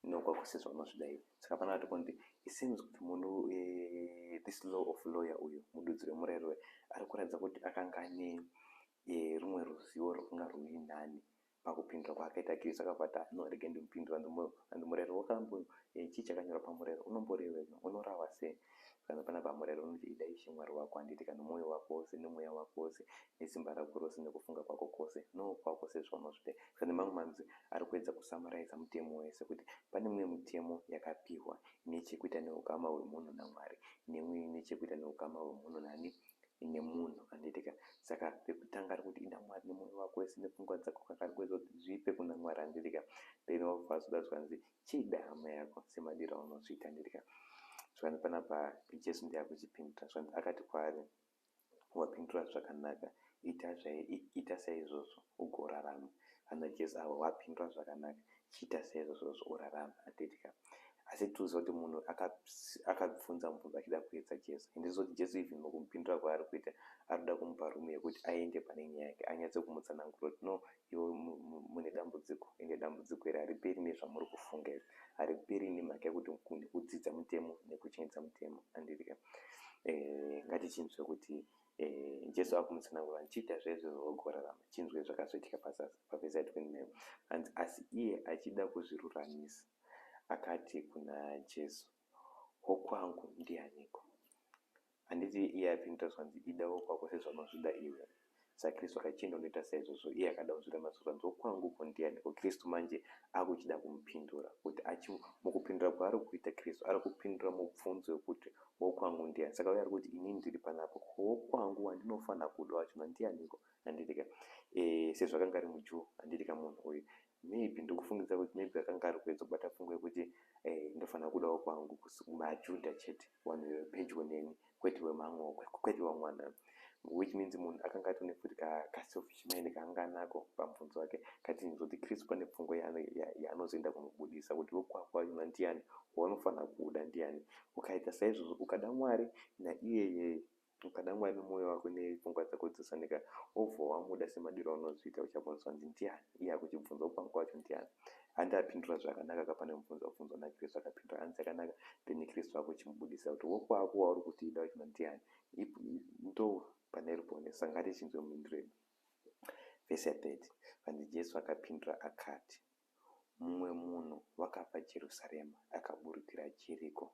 [SPEAKER 1] nokwako sezvaunozvida iwe." Saka pana tokuti it seems kuti munhu, this law of lawyer uyu, mududziri wemurayiro, ari kuratidza kuti akanga ane rumwe ruzivo rwakanga rwuri nani pakupindura kwaakaita Kristu. Akabva ati, "No, rege ndimupindura. Handi murayiro wakambo, chii chakanyorwa pamurayiro? Unomborevei? Unorava sei?" Kana pana pamurayiro unoti, "Ida Ishe Mwari wako," handiti, "kana mwoyo wako wose, nemweya wako wose, nesimba rako rose, nekufunga kwako kwose, nokwako sezvaunozvida." Saka nemamwe manzwi ari kuedza kusummariza mutemo wese, kuti pane mimwe mitemo yakapiwa ine chekuita neukama hwemunhu naMwari, nemwe ine chekuita neukama hwemunhu nani, nemunhu, handitika? Saka pekutanga ari kuti, "Ida Mwari nemwoyo wako wese nepfungwa dzako." Kaka ari kuedza kuti zvipe kuna Mwari, handitika? Then wabva azoda, zvikanzi, "Chida hama yako semadiro aunozviita," handitika? Zvikanzi panapa Jesu ndiye akuchipindura. Zvikanzi, akati kwaari, "Wapindura zvakanaka. Ita saizvozvo ugorarama." Kana Jesu ava, "Wapindura zvakanaka, chiita saizvozvo urarama," handitika? Asi tiuziva kuti munhu akabvunza mubvunzo achida kuedza Jesu. Handizvo kuti Jesu, even mukumupindura kwaari kuita, ari kuda kumupa room yekuti aende pane nyaya yake, anyatse kumutsanangura kuti, "No, iwe mune dambudziko, ende dambudziko iri hariperi nezvamuri kufunga izvi, hariperi nemhaka yekuti nekudzidza mutemo, nekuchengetedza mutemo," handitika? Ngatichinzwe kuti Jesu akumutsanangura, "Chiita zvaizvozvo ugorarama." Chinzwe zvakazoitika pavhesi ya29. Hanzi, asi iye achida kuzviruramisa akati kuna Jesu, "Wokwangu ndianiko?" Handiti iye apindura, zvanzi, "Ida wokwako sezvaunozvida iwe." Saka Kristu akachienda, unoita saizvozvo. Iye akada kuzviruramisa, zvanzi, "Wokwangu ko ndianiko?" Kristu manje akuchida kumupindura kuti mukupindura kwaari kuita, Kristu ari kupindura mubvunzo wekuti, "Wokwangu ndiani?" Saka uye ari kuti, "Inini ndiri panapa, ko wokwangu wandinofanira kuda wachona ndianiko?" Handitika? Sezvo akanga ari muJew, handitika, munhu uyu maybe ndikufungidza kuti maybe akanga ari kuedza kubata pfungwa yekuti ndofanira kudawo kwangu maJudha chete, vanhu vepedyo neni, kwete wemamwe, kwete wamwana, which means munhu akanga atone futi kaselfish mind kaanga nako pamubvunzo wake. Katinzwa kuti Kristu pane pfungwa yaanozoenda kunobudisa kuti, "Wokwako wachona ndiani? Waunofanira kuda ndiani? Ukaita saizvozvo, ukada Mwari naiyeyeye, ukada Mwari nemwoyo wako nepfungwa dzako dzosanika, wobva wamuda semadiro aunozviita, uchabvunzwa kunzi ndiani?" Iye akuchibvunza, "Wokwangu wacho ndiani?" Handi apindura zvakanaka ka pane mubvunzo wabvunzwa naKristu? Akapindura, hanzi yakanaka. Then Kristu akuchimubudisa kuti, "Wokwako wauri kuti ida wachona ndiani?" Ndo pane ruponeso. Ngatichinzwe mumhinduro yedu. Vhesi ya30, vanzi, Jesu akapindura akati, "Mumwe munhu wakabva Jerusarema akaburukira Jeriko,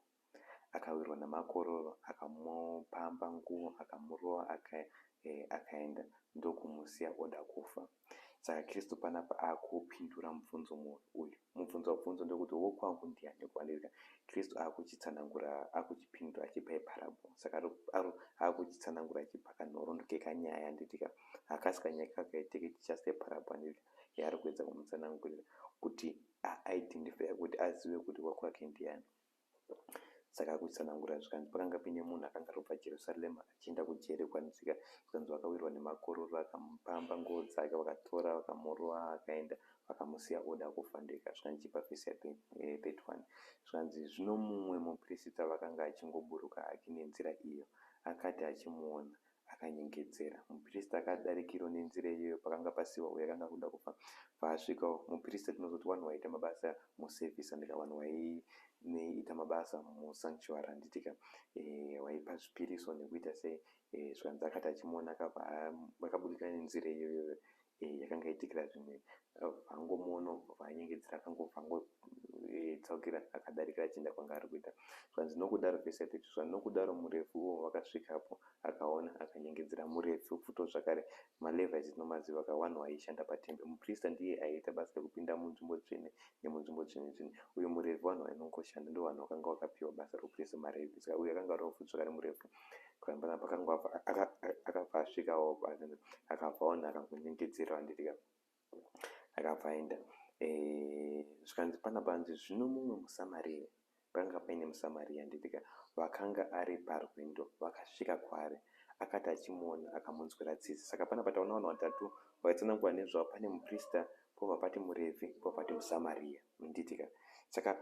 [SPEAKER 1] akawirwa namakororo, akamupamba nguo, akamurova, akaenda ndokumusiya oda kufa." Saka Kristu panapa akupindura mubvunzo uyu. Mubvunzo wabvunzo ndekuti, "Wokwangu ndiani?" Kuandika Kristu akuchitsanangura, akuchipindura achipa iparable. Saka akuchitsanangura achipa kanhoroondo kekanyaya, handitika? Hakasi kanyaya kakaitike, just parable, handitika, yaari kuedza kumutsanangurira kuti aidentify, kuti azive kuti wakwake ndiani. Saka akutsanangura, zvikanzi pakanga paine munhu akanga ari kubva Jerusarema achienda kuJeriko, anosvika, zvikanzi vakawirwa nemakororo, akamupamba nguo dzake, vakatora, vakamurova, akaenda, vakamusiya oda kufa. Ndega zvikanzi chipa vhesi ya31, zvikanzi zvino mumwe muprista vakanga achingoburuka hake nenzira iyo, akati achimuona, akanyengedzera. Muprista akadarikirawo nenzira iyoyo pakanga pasiwa uyo akanga kuda kufa. Paasvikawo muprista, tinozoti vanhu vaiita mabasa muservice, andika, vanhu vaiita mabasa musanctuary, handitika, vaipa zvipiriso nekuita sei. Zvikanzi akati achimuona, akabva akabudikira nenzira iyoyo yakanga itikira zvimwe, vangomuona, vanyengedzera, akangobva angotsaukira, akadarikira achienda kwanga ari kuita. Zvikanzi nokudaro, vhesi ya30, zvikanzi nokudaro muRevhi uwo wakasvikapo, akaona, akanyengedzera. MuRevhi futo zvakare, maLevites tinomaziva ka, vanhu vaishanda patembe. Muprista ndiye aiita basa rekupinda munzvimbo tsvene nemunzvimbo tsvene tsvene. Uyo muRevhi, vanhu vainongoshanda, ndo vanhu vakanga vakapiwa basa rouprista, maRevhi. Saka uyo akanga ariwo futi zvakare muRevhi pakanga akabva asvikawo, akabva aona, akangonyengedzera, handitika, akabva aenda. Zvikanzi panapa, hanzi zvino mumwe muSamariya, pakanga paine muSamariya, handitika, vakanga ari parwendo, vakasvika kwaari, akati achimuona, akamunzwira tsitsi. Saka panapa taona vanhu vatatu vaitsanangura nezvavo. Pane muprista, pobva pati muRevhi, pobva pati muSamariya, handitika. Saka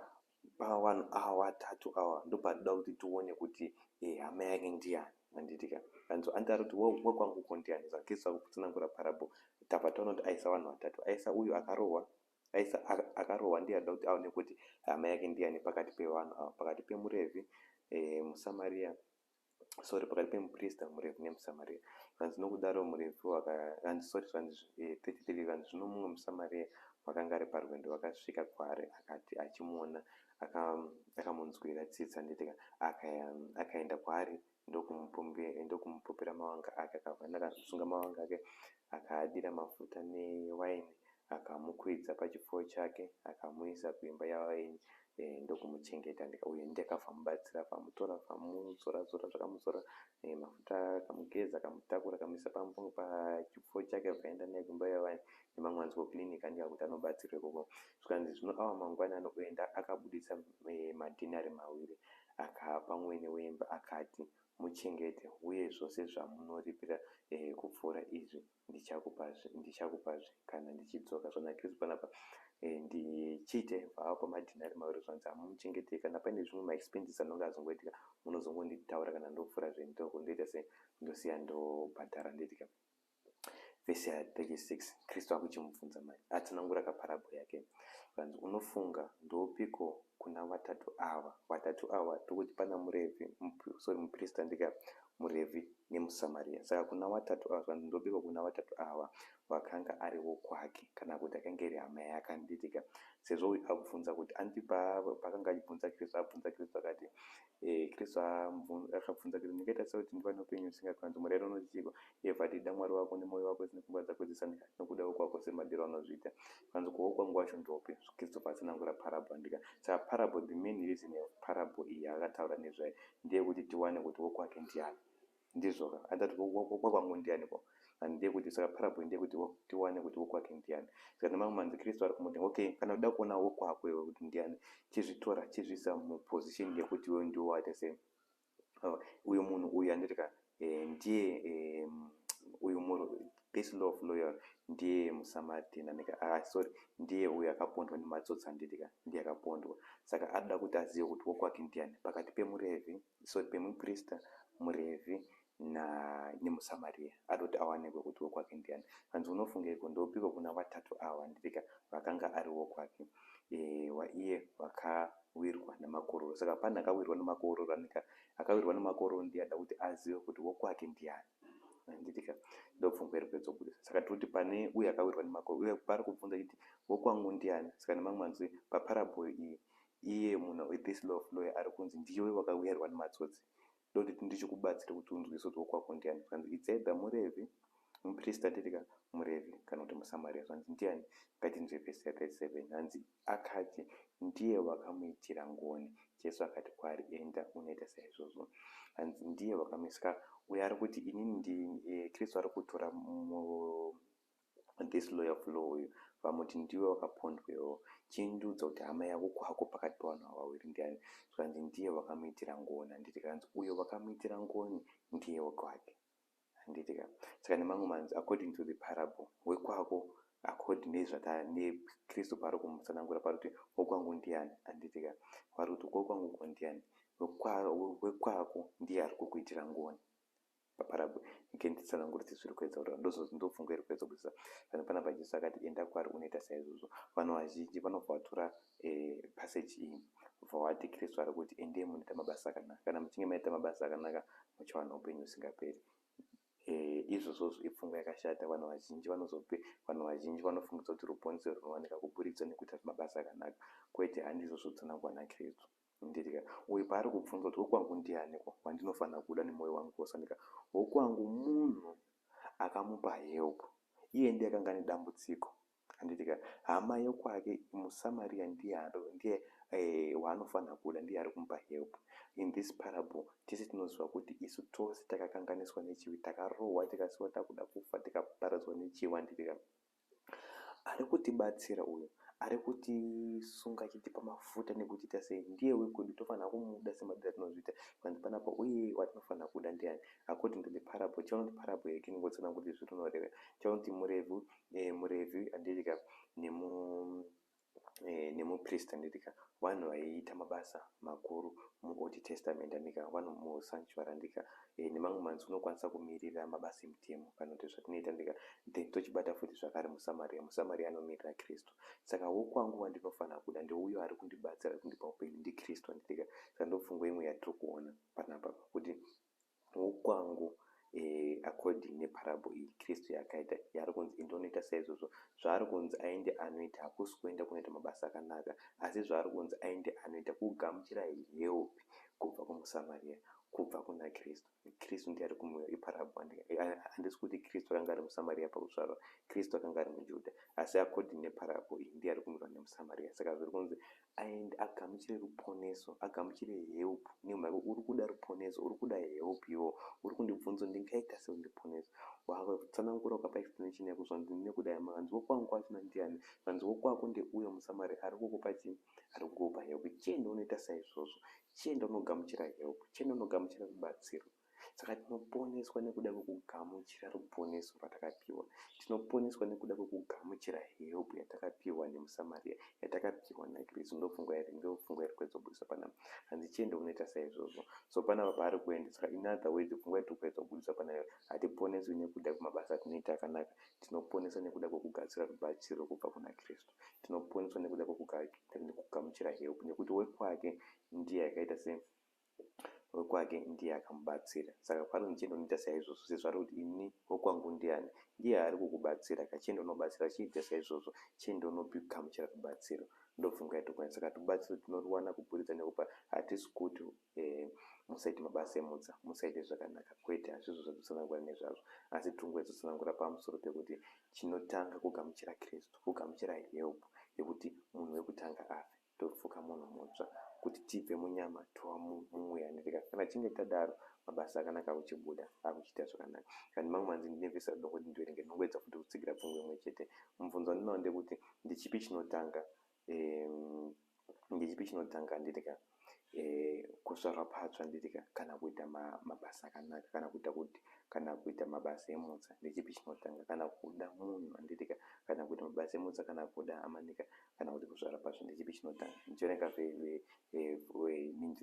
[SPEAKER 1] pavanhu ava vatatu ava ndopatoda kuti tione kuti hama yake ndiani, handitika. Kanzi andari kuti wekwanguko ndiani? Saka Kristu akutsanangura parable, tabva taona kuti aisa vanhu vatatu. Aisa uyu akarohwa, aisa akarohwa, ndiye ada kuti aone kuti hama yake ndiani pakati pevanhu ava, pakati pemuRevhi, muSamariya, sorry, pakati pemuprista, muRevhi nemuSamariya. Zvanzi nokudaro muRevhi, hanzi, sorry, zvanzi 33, zvanzi zvino mumwe muSamariya vakanga ari parwendo vakasvika kwaari, akati achimuona, akamunzwira tsitsi, handitika. Akaenda kwaari, ndokumupopera mavanga ake, akabva akasunga mavanga ake, akaadira mafuta newaini, akamukwidza pachipfuwo chake, akamuisa kuimba yavaeni, ndokumuchengeta. Uyu ndiye akabva amubatsira, akamutora, akamudzora zora, zvakamuzora mafuta, akamugeza, akamutakura, akamuisa pachipfuwo chake, akaenda naye kuimba yavaeni, nemamwe anzi kuclinic, andika, kuti anobatsirwa ikoko. Zvikanzi zvino ava mangwanani oenda, akabudisa madhinari 2, akapa mwene wemba, akati, "Muchengete, uye zvose zvamunoripira kupfuura izvi ndichakupazve kana ndichidzoka." Zvana Kristu panapa ndichiite vavapa madhinari 2, zvanzi hamuchengetei, kana paine zvimwe maexpenses anonge azongoitika, munozongonditaura kana ndopfuura zvendoko, ndoita sei, ndosiya ndobhadhara, ndoitika. Vhesi ya36, Kristu akuchimubvunza mai atsanangura kaparable yake, kanzi, "Unofunga ndoupiko kuna vatatu ava?" Vatatu ava tokuti pana muRevhi, sorry, muprista, ndika, muRevhi nemuSamaria. Saka kuna vatatu ava, zvanzi ndoupiko kuna vatatu ava vakanga ari wokwake, kana kuti akanga iri hama yake, anditika? Sezvo uyu abvunza kuti andi pakanga achibvunza Kristu, abvunza Kristu akati, Kristu akabvunza kuti, "Ndingaita sei kuti ndiwane upenyu husingaperi?" "Murayiro unoti chiiko?" Iye ati, "Ida Mwari wako nemwoyo wako nepfungwa dzako dzese nokuda kwako semadiro aunozviita." Kanzi, "Kuwo kwangu wacho ndopi?" Kristu atsanangura parable, andika. Saka parable, the main reason of parable iyi akataura nezvayo ndeyekuti tiwane kuti wokwake ndiani. Ndizvoka, andati wokwangu ndiani ko? Ndeyekuti, saka parable ndeyekuti tiwane kuti wokwake ndiani. Saka nemamwe manzi Kristu ari kumuti, "Okay, kana uda kuona wokwako iwe kuti ndiani, chizvitora, chizviisa muposition yekuti iwe ndiwo waita sei uyu munhu uyu," anditika, ndiye uyu this law of loyal, ndiye muSamaritan, andika, ah, sorry, ndiye uyu akapondwa nematsotsi, anditika, ndiye akapondwa. Saka ada kuti azive kuti wokwake ndiani pakati pemuRevhi, sorry, pemuprista, muRevhi nemuSamaria. Ada kuti awanikwe kuti wokwake ndiani. Kanzi, "Unofungeiko? Ndopiko kuna vatatu ava, anditika, vakanga ari wokwake waiye vakawirwa nemakororo?" Saka pane akawirwa nemakororo, anika, akawirwa nemakororo ndiye ada kuti azive kuti wokwake ndiani, handitika. Ndopfungwa iri kuedzobudisa. Saka tiri pane uyo akawirwa nemakororo, uye pari kubvunza chiti, "Wokwangu ndiani?" Saka nemamwe manzwi, paparable iyi, iye munhu, this law of lawyer, ari kunzi ndiwe wakawirwa nematsotsi, ndoti ndichikubatsira kuti unzwise kuti wokwako ndiani. Zvanzi it's either muRevhi, muprista, titika, muRevhi kana kuti muSamaria. Zvanzi ndiani? Ngatinzwe vhesi ya37. Hanzi akati, "Ndiye wakamuitira ngoni." Jesu akati kwaari, "Enda unoita saizvozvo." Hanzi ndiye wakamuisika. Uyo ari kuti inini ndi Kristu ari kutora this lawyer of law uyu. Vamuti, "Ndiwe wakapondwewo. Chindiudza kuti hama yako kwako pakati pevanhu ava vaviri ndiani?" Zvikanzi, "Ndiye wakamuitira ngoni," handiti? Kanzi, "Uyo wakamuitira ngoni ndiye wekwake," handiti ka? Saka nemamwe manzwi, according to the parable, wekwako according nezvata neKristu paari kumutsanangura, pari kuti, "Wokwangu ndiani?" handiti ka? Vari kuti, "Wokwangu ko ndiani?" Wekwako ndiye ari kukuitira ngoni paparable. Nditsanangure kuti zviri kuedza kutaura, ndopfungwa iri kuedza kubudisa kana panapa. Jesu akati, "Enda kwari unoita saizvozvo." Vanhu vazhinji vanobva vatora passage iyi, bva vati Kristu ari kuti, "Endei munoita mabasa akanaka. Kana muchinge maita mabasa akanaka, muchawana upenyu husingaperi." Izvozvozvo ipfungwa yakashata. Vanhu vazhinji vanozope, vanhu vazhinji vanofungidza kuti ruponeso runowanika kuburikidza nekuita mabasa akanaka. Kwete, handizvo zvotsanangurwa naKristu, nditika. Uyu paari kubvunza kuti, "Wokwangu ndianiko wandinofanira kuda nemwoyo wangu wose?" Andika, wokwangu munhu akamupa help. Iye ndiye akanga ane dambudziko, handitika? Hama yokwake muSamaria ndiye waanofanira kuda, ndiye ari kumupa help in this parable. Tese tinoziva kuti isu tose takakanganiswa nechivi, takarohwa, tikasiwa takuda kufa, tikaparadzwa nechivi, handitika? Ari kutibatsira uyu, ari kutisunga achitipa mafuta nekutiita sei, ndiye wekwedu. Tofanira kumuda semadiro atinozviita. Kanzi panapa, uye watinofanira kuda ndiani according to the parable? Chaona kuti parable yake ingotsanangura kuti zvirinoreva. Chaona kuti murevhi, handitika, nemupriest, handitika, vanhu vaiita mabasa makuru muOld Testament, handika, vanhu musanctuary, handika. Nemamwe manzwi, unokwanisa kumirira mabasa emutemo kana kuti zvatinoita, handika. Then tochibata futi zvakare muSamaria. MuSamaria anomirira Kristu. Saka wokwangu wandinofanira kuda ndeuyo ari kundibatsira, ari kundipa upenyu, ndiKristu, handitika? Saka ndopfungwa imwe yatiri kuona panapa, kuti wokwangu, according neparable iyi Kristu yakaita, yaari kunzi, "Indonoita saizvozvo." Zvaari kunzi aende anoita hakusi kuenda kunoita mabasa akanaka, asi zvaari kunzi aende anoita kugamuchira help kubva kumuSamaria, kubva kuna Kristu. Kristu ndiye ari kumuya. Iparable. Handisi kuti Kristu akanga ari muSamaria pakuzvarwa. Kristu akanga ari muJudha, asi according neparable iyi, ndiye ari kumirwa nemuSamaria. Saka zviri kunzi aende agamuchire ruponeso, agamuchire help, nemhaka uri kuda ruponeso, uri kuda help. Iwo uri kundibvunza, "Ndingaita sei kundiponesa?" Wakatsanangura, ukapa explanation yako, zvanzi nekuda manzi, "Wokwangu wachona ndiani?" Zvanzi, "Wokwako ndeuyo muSamaria ari kukupa chii? Ari kukupa help. Chienda unoita saizvozvo, chienda unogamuchira help, chienda unogamuchira rubatsiro." Saka tinoponeswa nekuda kwekugamuchira ruponeso rwatakapiwa. Tinoponeswa nekuda kwekugamuchira help yatakapiwa nemuSamaria, yatakapiwa naKristu. Ndopfungwa iri kuedza kubudisa panapa. Hanzi, "Chienda unoita saizvozvo." So panapa paari kuenda, saka in other words, pfungwa yatiri kuedza kubudisa panapa, hatiponeswi nekuda kwemabasa atinoita akanaka. Tinoponeswa nekuda kwekugadzira rubatsiro kubva kuna Kristu. Tinoponeswa nekuda kwekugamuchira help, nekuti wekwake ndiye akaita se wekwake, ndiye akamubatsira. Saka pari ndichienda unoita saizvozvo, sezvo ari kuti, "Ini wokwangu ndiani?" Ndiye ari kukubatsira. Kachienda unobatsira, chiita saizvozvo, chienda unogamuchira rubatsiro. Ndopfungwa yatokwana. Saka rubatsiro tinoruwana kuburikidza nekupa. Hatisi kuti musaite mabasa emutsa, musaite zvakanaka. Kwete, hazvizvo zvatotsanangura nezvazvo, asi tiri pamusoro pekuti chinotanga kugamuchira Kristu, kugamuchira help yekuti munhu wekutanga afe, topfuka munhu mutsva, kuti tibve munyama tova mumweya. Kana tichinge tadaro, mabasa akanaka akuchibuda, akuchiita zvakanaka. Kana mamwe manzi, ndine vhesi radoko kuti ndiverenge, ndinongoedza futi kutsigira pfungwa imwe chete. Mubvunzo wandinawo ndekuti, ndechipi chinotanga? Ndechipi chinotanga, handitika, kuzvarwa patsva, handitika, kana kuita mabasa akanaka, kana kuita kuti, kana kuita mabasa emutsa? Ndechipi chinotanga? Kana kuda munhu, handitika, kana kuita mabasa emutsa, kana kuda amanika, kana kuti kuzvarwa patsva, ndechipi chinotanga? Ndichiverenga mhinduro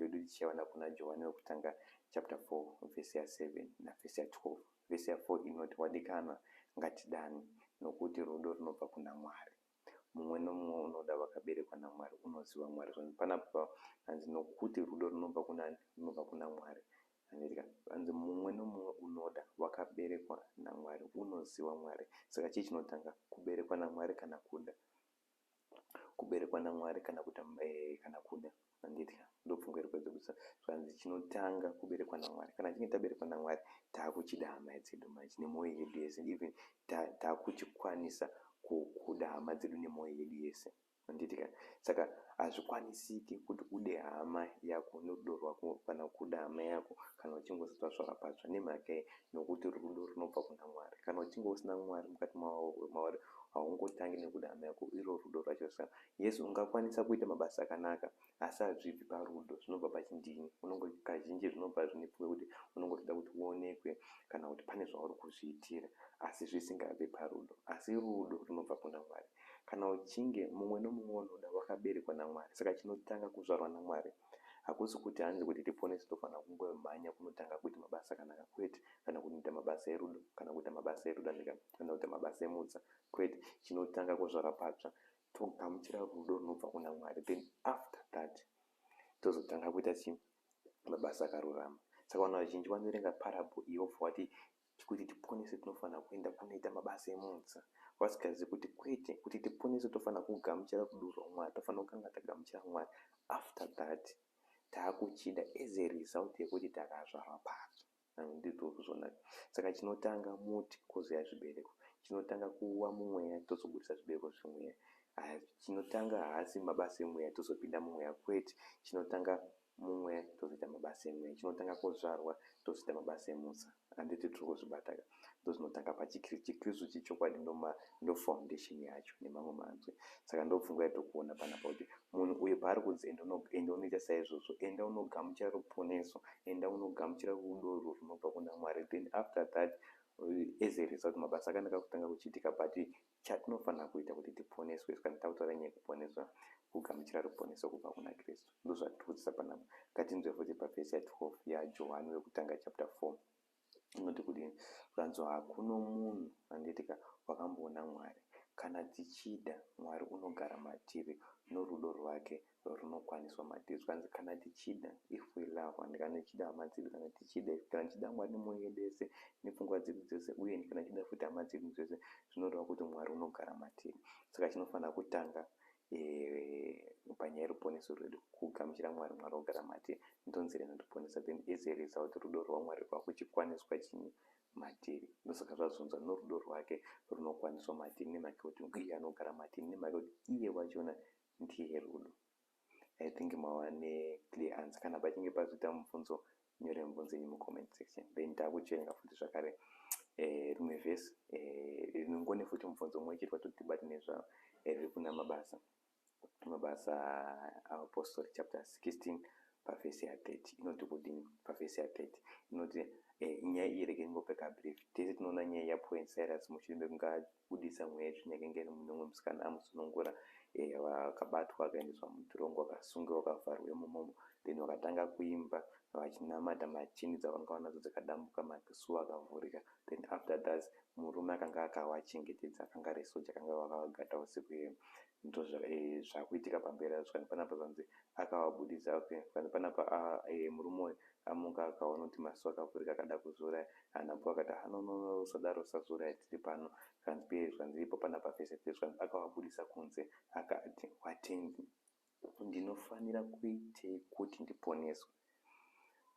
[SPEAKER 1] yedu tichiiwana kuna Johani wekutanga chapter 4 vhesi ya7 navhesi ya12. Vhesi ya4 inoti, "Wadikanwa, ngatidane, nokuti rudo runobva kuna Mwari. Mumwe nomumwe unoda vakaberekwa naMwari unoziva Mwari." Panapa hanzi, "Nokuti rudo runobva kunani? Runobva kuna Mwari," hanzi, "Mumwe nomumwe unoda wakaberekwa naMwari unoziva Mwari." Saka chii chinotanga, kuberekwa naMwari kana kuda? Kuberekwa naMwari kana kuda? Kana kuda, handiti? Ndopfungwa iri kuedza kuisa. Zvanzi chinotanga kuberekwa naMwari. Kana tichinge taberekwa naMwari, taakuchida hama dzedu manje nemwoyo yedu yese. Even taakuchikwanisa kuda hama dzedu nemwoyo yedu yese, handiti ka? Saka Hazvikwanisiki kuti ude hama yako norudo rwako kana kuda hama yako kana uchinge usati wazvarwa patsva. Nemhaka yei? Nokuti rudo runobva kuna Mwari. Kana uchinge usina Mwari mukati mauri haungotangi nekuda hama yako iro rudo rwacho. Saka yes, ungakwanisa kuita mabasa akanaka asi hazvibvi parudo, zvinobva pachindini. Unongo kazhinji zvinobva zvine pfungwa yekuti unongotoda kuti uonekwe kana kuti pane zvauri kuzviitira asi zvisingabvi parudo. Asi rudo runobva kuna Mwari. Kana uchinge mumwe nomumwe unoda wakaberekwa naMwari, saka chinotanga kuzvarwa naMwari hakusi kuti hanzi kuti tiponese tofanira kungomhanya kunotanga kuita mabasa akanaka, kwete, kana kuita mabasa erudo, kana kuita mabasa erudo andika, kana kuita mabasa emutsa, kwete. Chinotanga kuzvarwa patsva, togamuchira rudo runobva kuna Mwari, then after that tozotanga kuita chii? Mabasa akarurama. Saka vanhu vazhinji vanoverenga parable iyi vobva vati kuti tiponese tinofanira kuenda kunoita mabasa emutsa, vasingazivi kuti kwete, kuti tiponese tofanira kugamuchira rudo rwaMwari, tofanira kutanga tagamuchira Mwari, after that taakuchida as a result yekuti takazvarwa patsva. Ndizvo kuzvona. Saka chinotanga muti kwozoya zvibereko, chinotanga kuwa mumweya tozobudisa zvibereko zvemweya. Chinotanga haasi mabasa emweya tozopinda mumweya, kwete. Chinotanga mumweya tozoita mabasa emweya. Chinotanga kuzvarwa tozoita mabasa emutsa. Handiti tiri kuzvibata ka? Ndozvinotanga pachikristu. Chikristu chechokwadi ndo foundation yacho nemamwe manzwi. Saka ndopfungwa yatiri kuona panapa kuti munhu uyu paari kunzi enda unoita saizvozvo, enda unogamuchira ruponeso, enda unogamuchira rudo urwu runobva kuna Mwari, then after that as a result mabasa akanaka kutanga kuchiitika. But chatinofanira kuita kuti tiponeswe, kana takutaura nyaya yekuponeswa, kugamuchira ruponeso kubva kuna Kristu. Ndozvatiri kudzidzisa panapa. Ngatinzwe futi pavhesi ya12 yaJohani wekutanga chapter 4, inoti kudini? Zvanzi hakuno munhu, handitika, wakamboona Mwari. Kana tichida Mwari, unogara matiri norudo rwake runokwaniswa matiri. Zvanzi kana tichida, if we love, and kana tichida hama dzedu, kana tichida Mwari nemwoyo yedu yese nepfungwa dzedu dzese, uye kana tichida futi hama dzedu dzese, zvinoreva kuti Mwari unogara matiri. Saka chinofanira kutanga panyaya yeruponeso rwedu kugamuchira Mwari, Mwari ogara matiri, ndonzira inotiponesa. Then as a result rudo rwaMwari rwakuchikwaniswa chinyi? Matiri. Ndosaka zvazonzwa norudo rwake runokwaniswa matiri, nemhaka yekuti iye anogara matiri, nemhaka yekuti iye wachona ndiye rudo. I think mava neclear answer. Kana pachinge pazoita mubvunzo, nyore mubvunzo yenyu mucomment section. Then taakuchiverenga futi zvakare rimwe vhesi rinongone futi mubvunzo mumwe chete watoti tibate nezvavo, riri kuna Mabasa Aapostori chapter 16 pavhesi ya30. Inoti kudini pavhesi ya30? Inoti nyaya iyi, rege ndingopeka brief. Tese tinoona nyaya yaPaul and Silas mushure mekunge abudisa mweya yetsvina yakanga iri mune mumwe musikana, amusunungura. Vakabatwa, vakaendeswa mutirongo, vakasungiwa, vakavharwa imomomo. Then vakatanga kuimba vachinamata, macheni dzavanga vanadzo dzakadambuka, masuo akavhurika. Then after that murume akanga akavachengetedza, akanga ari soja, akanga akavagata usiku iyoyo. Ndo zvakuitika pamberi azvo. Zvikanzi panapa, zvanzi akavabudisa. Okay, zvikanzi panapa murume uyu amuka akaona kuti masuo akavhurika, akada kuzviuraya. Anapo akati, "No, no, no, usadaro, usazviuraya, tiri pano." Zvikanzi peye, zvikanzi ipo panapa vhesi, zvikanzi akavabudisa kunze akati, "Vatenzi, ndinofanira kuitei kuti ndiponeswe?"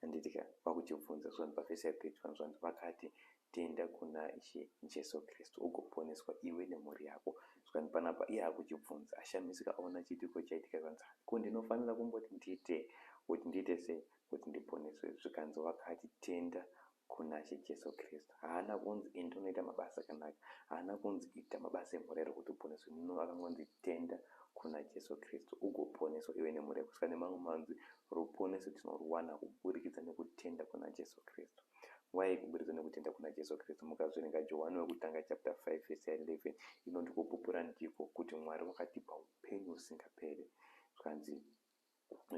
[SPEAKER 1] Handitika vakuchibvunza. Zvanzi pavhesi ya31, zvanzi vakati, "Tenda kuna Ishe Jesu Kristu ugoponeswa iwe nemhuri yako." Zvikanzi panapa iye akuchibvunza, ashamisika aona chiitiko chaitika. Zvanzi, "Ko ndinofanira kumboti ndiite kuti ndiite sei kuti ndiponeswe?" Zvikanzi vakati, "Tenda kuna She Jesu Kristu." Haana kunzi enda unoita mabasa akanaka, haana kunzi ita mabasa emhuri kuti uponeswe. No, akangonzi tenda kuna Jesu Kristu ugoponeswa iwe nemhuri yako. Saka nemamwe manzwi, ruponeso tinoruwana kuburikidza nekutenda kuna Jesu Kristu. Why kuburikidza nekutenda kuna Jesu Kristu? Mukazoverenga Johani wekutanga chapter 5 vhesi ya11, inoti kupupura ndiko kuti Mwari wakatipa upenyu husingaperi. Zvikanzi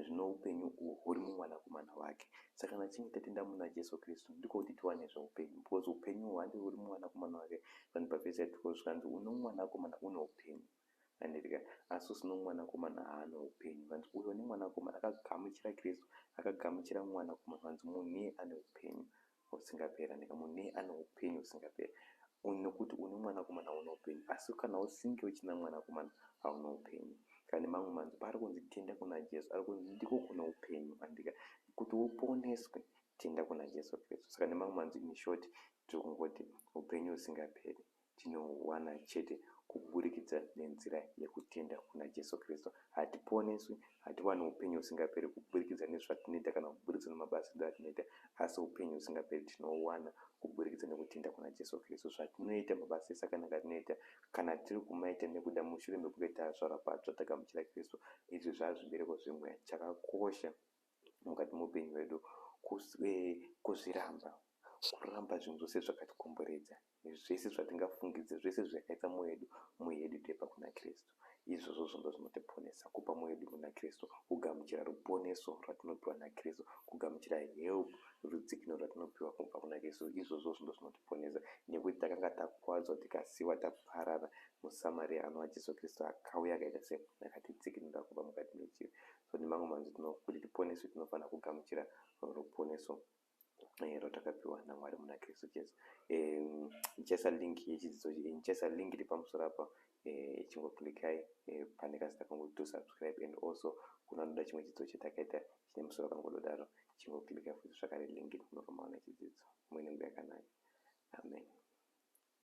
[SPEAKER 1] zvino upenyu uhu huri mumwanakomana wake. Saka kana tichinge tatenda muna Jesu Kristu, ndiko kuti tiwane zveupenyu, because upenyu uhu handi huri mumwanakomana wake. Vanhu pavhesi ya12 zvikanzi uno mwanakomana une upenyu, handitika? Asi usino mwanakomana haana upenyu. Vanzi uyo nemwanakomana akagamuchira Kristu, akagamuchira mwanakomana, vanzi munhu iye ane upenyu husingaperi, andika? Munhu iye ane upenyu husingaperi nekuti une mwanakomana une upenyu. Asi kana usinge uchina mwanakomana, hauna upenyu. Kana nemamwe manzwi, paari kunzi tenda kuna Jesu, ari kunzi ndiko kune upenyu, andika? Kuti uponeswe, tenda kuna Jesu Kristu. Saka nemamwe manzwi, in short, tiri kungoti upenyu husingaperi. Tinohuwana chete kuburikidza nenzira yekutenda kuna Jesu Kristu. Hatiponeswi, hatiwani upenyu husingaperi kuburikidza nezvatinoita kana kuburikidza nemabasa edu atinoita, asi upenyu husingaperi tinohuwana kuburikidza nekutenda kuna Jesu Kristu. Zvatinoita, mabasa ese akanaka atinoita, kana tiri kumaita nekuda mushure mekunge tazvarwa patsva tagamuchira Kristu, izvi zvava zvibereko zvemweya. Chakakosha mukati meupenyu hwedu kuzviramba, kuramba zvinhu zvose zvakatikomberedza, zvese zvatingafungidze, zvese zvakaita mwoyo yedu, mwoyo yedu toipa kuna Kristu. Izvozvo zvondo zvinotiponesa, kupa mwoyo yedu kuna Kristu, kugamuchira ruponeso rwatinopiwa naKristu, kugamuchira help, rudzikinuro rwatinopiwa kubva kuna Kristu. Izvozvo zvondo zvinotiponesa, nekuti takanga takwadzwa, tikasiwa taparara. MuSamaria anova Jesu Kristu akauya, akaita se akatidzikinura kubva mukati mechivi. So nemamwe manzwi, kuti tiponeswe tinofanira kugamuchira ruponeso rwatakapiwa naMwari muna Kristu Jesu. Ndichaisa link yechidzidzo, ndichaisa link iri pamusoro apa. Chingoclickai pane kazita kangu to subscribe, and also kuna anoda chimwe chidzidzo chatakaita chine musoro kangododaro, chingoclicka futi zvakare link, munobva maona chidzidzo.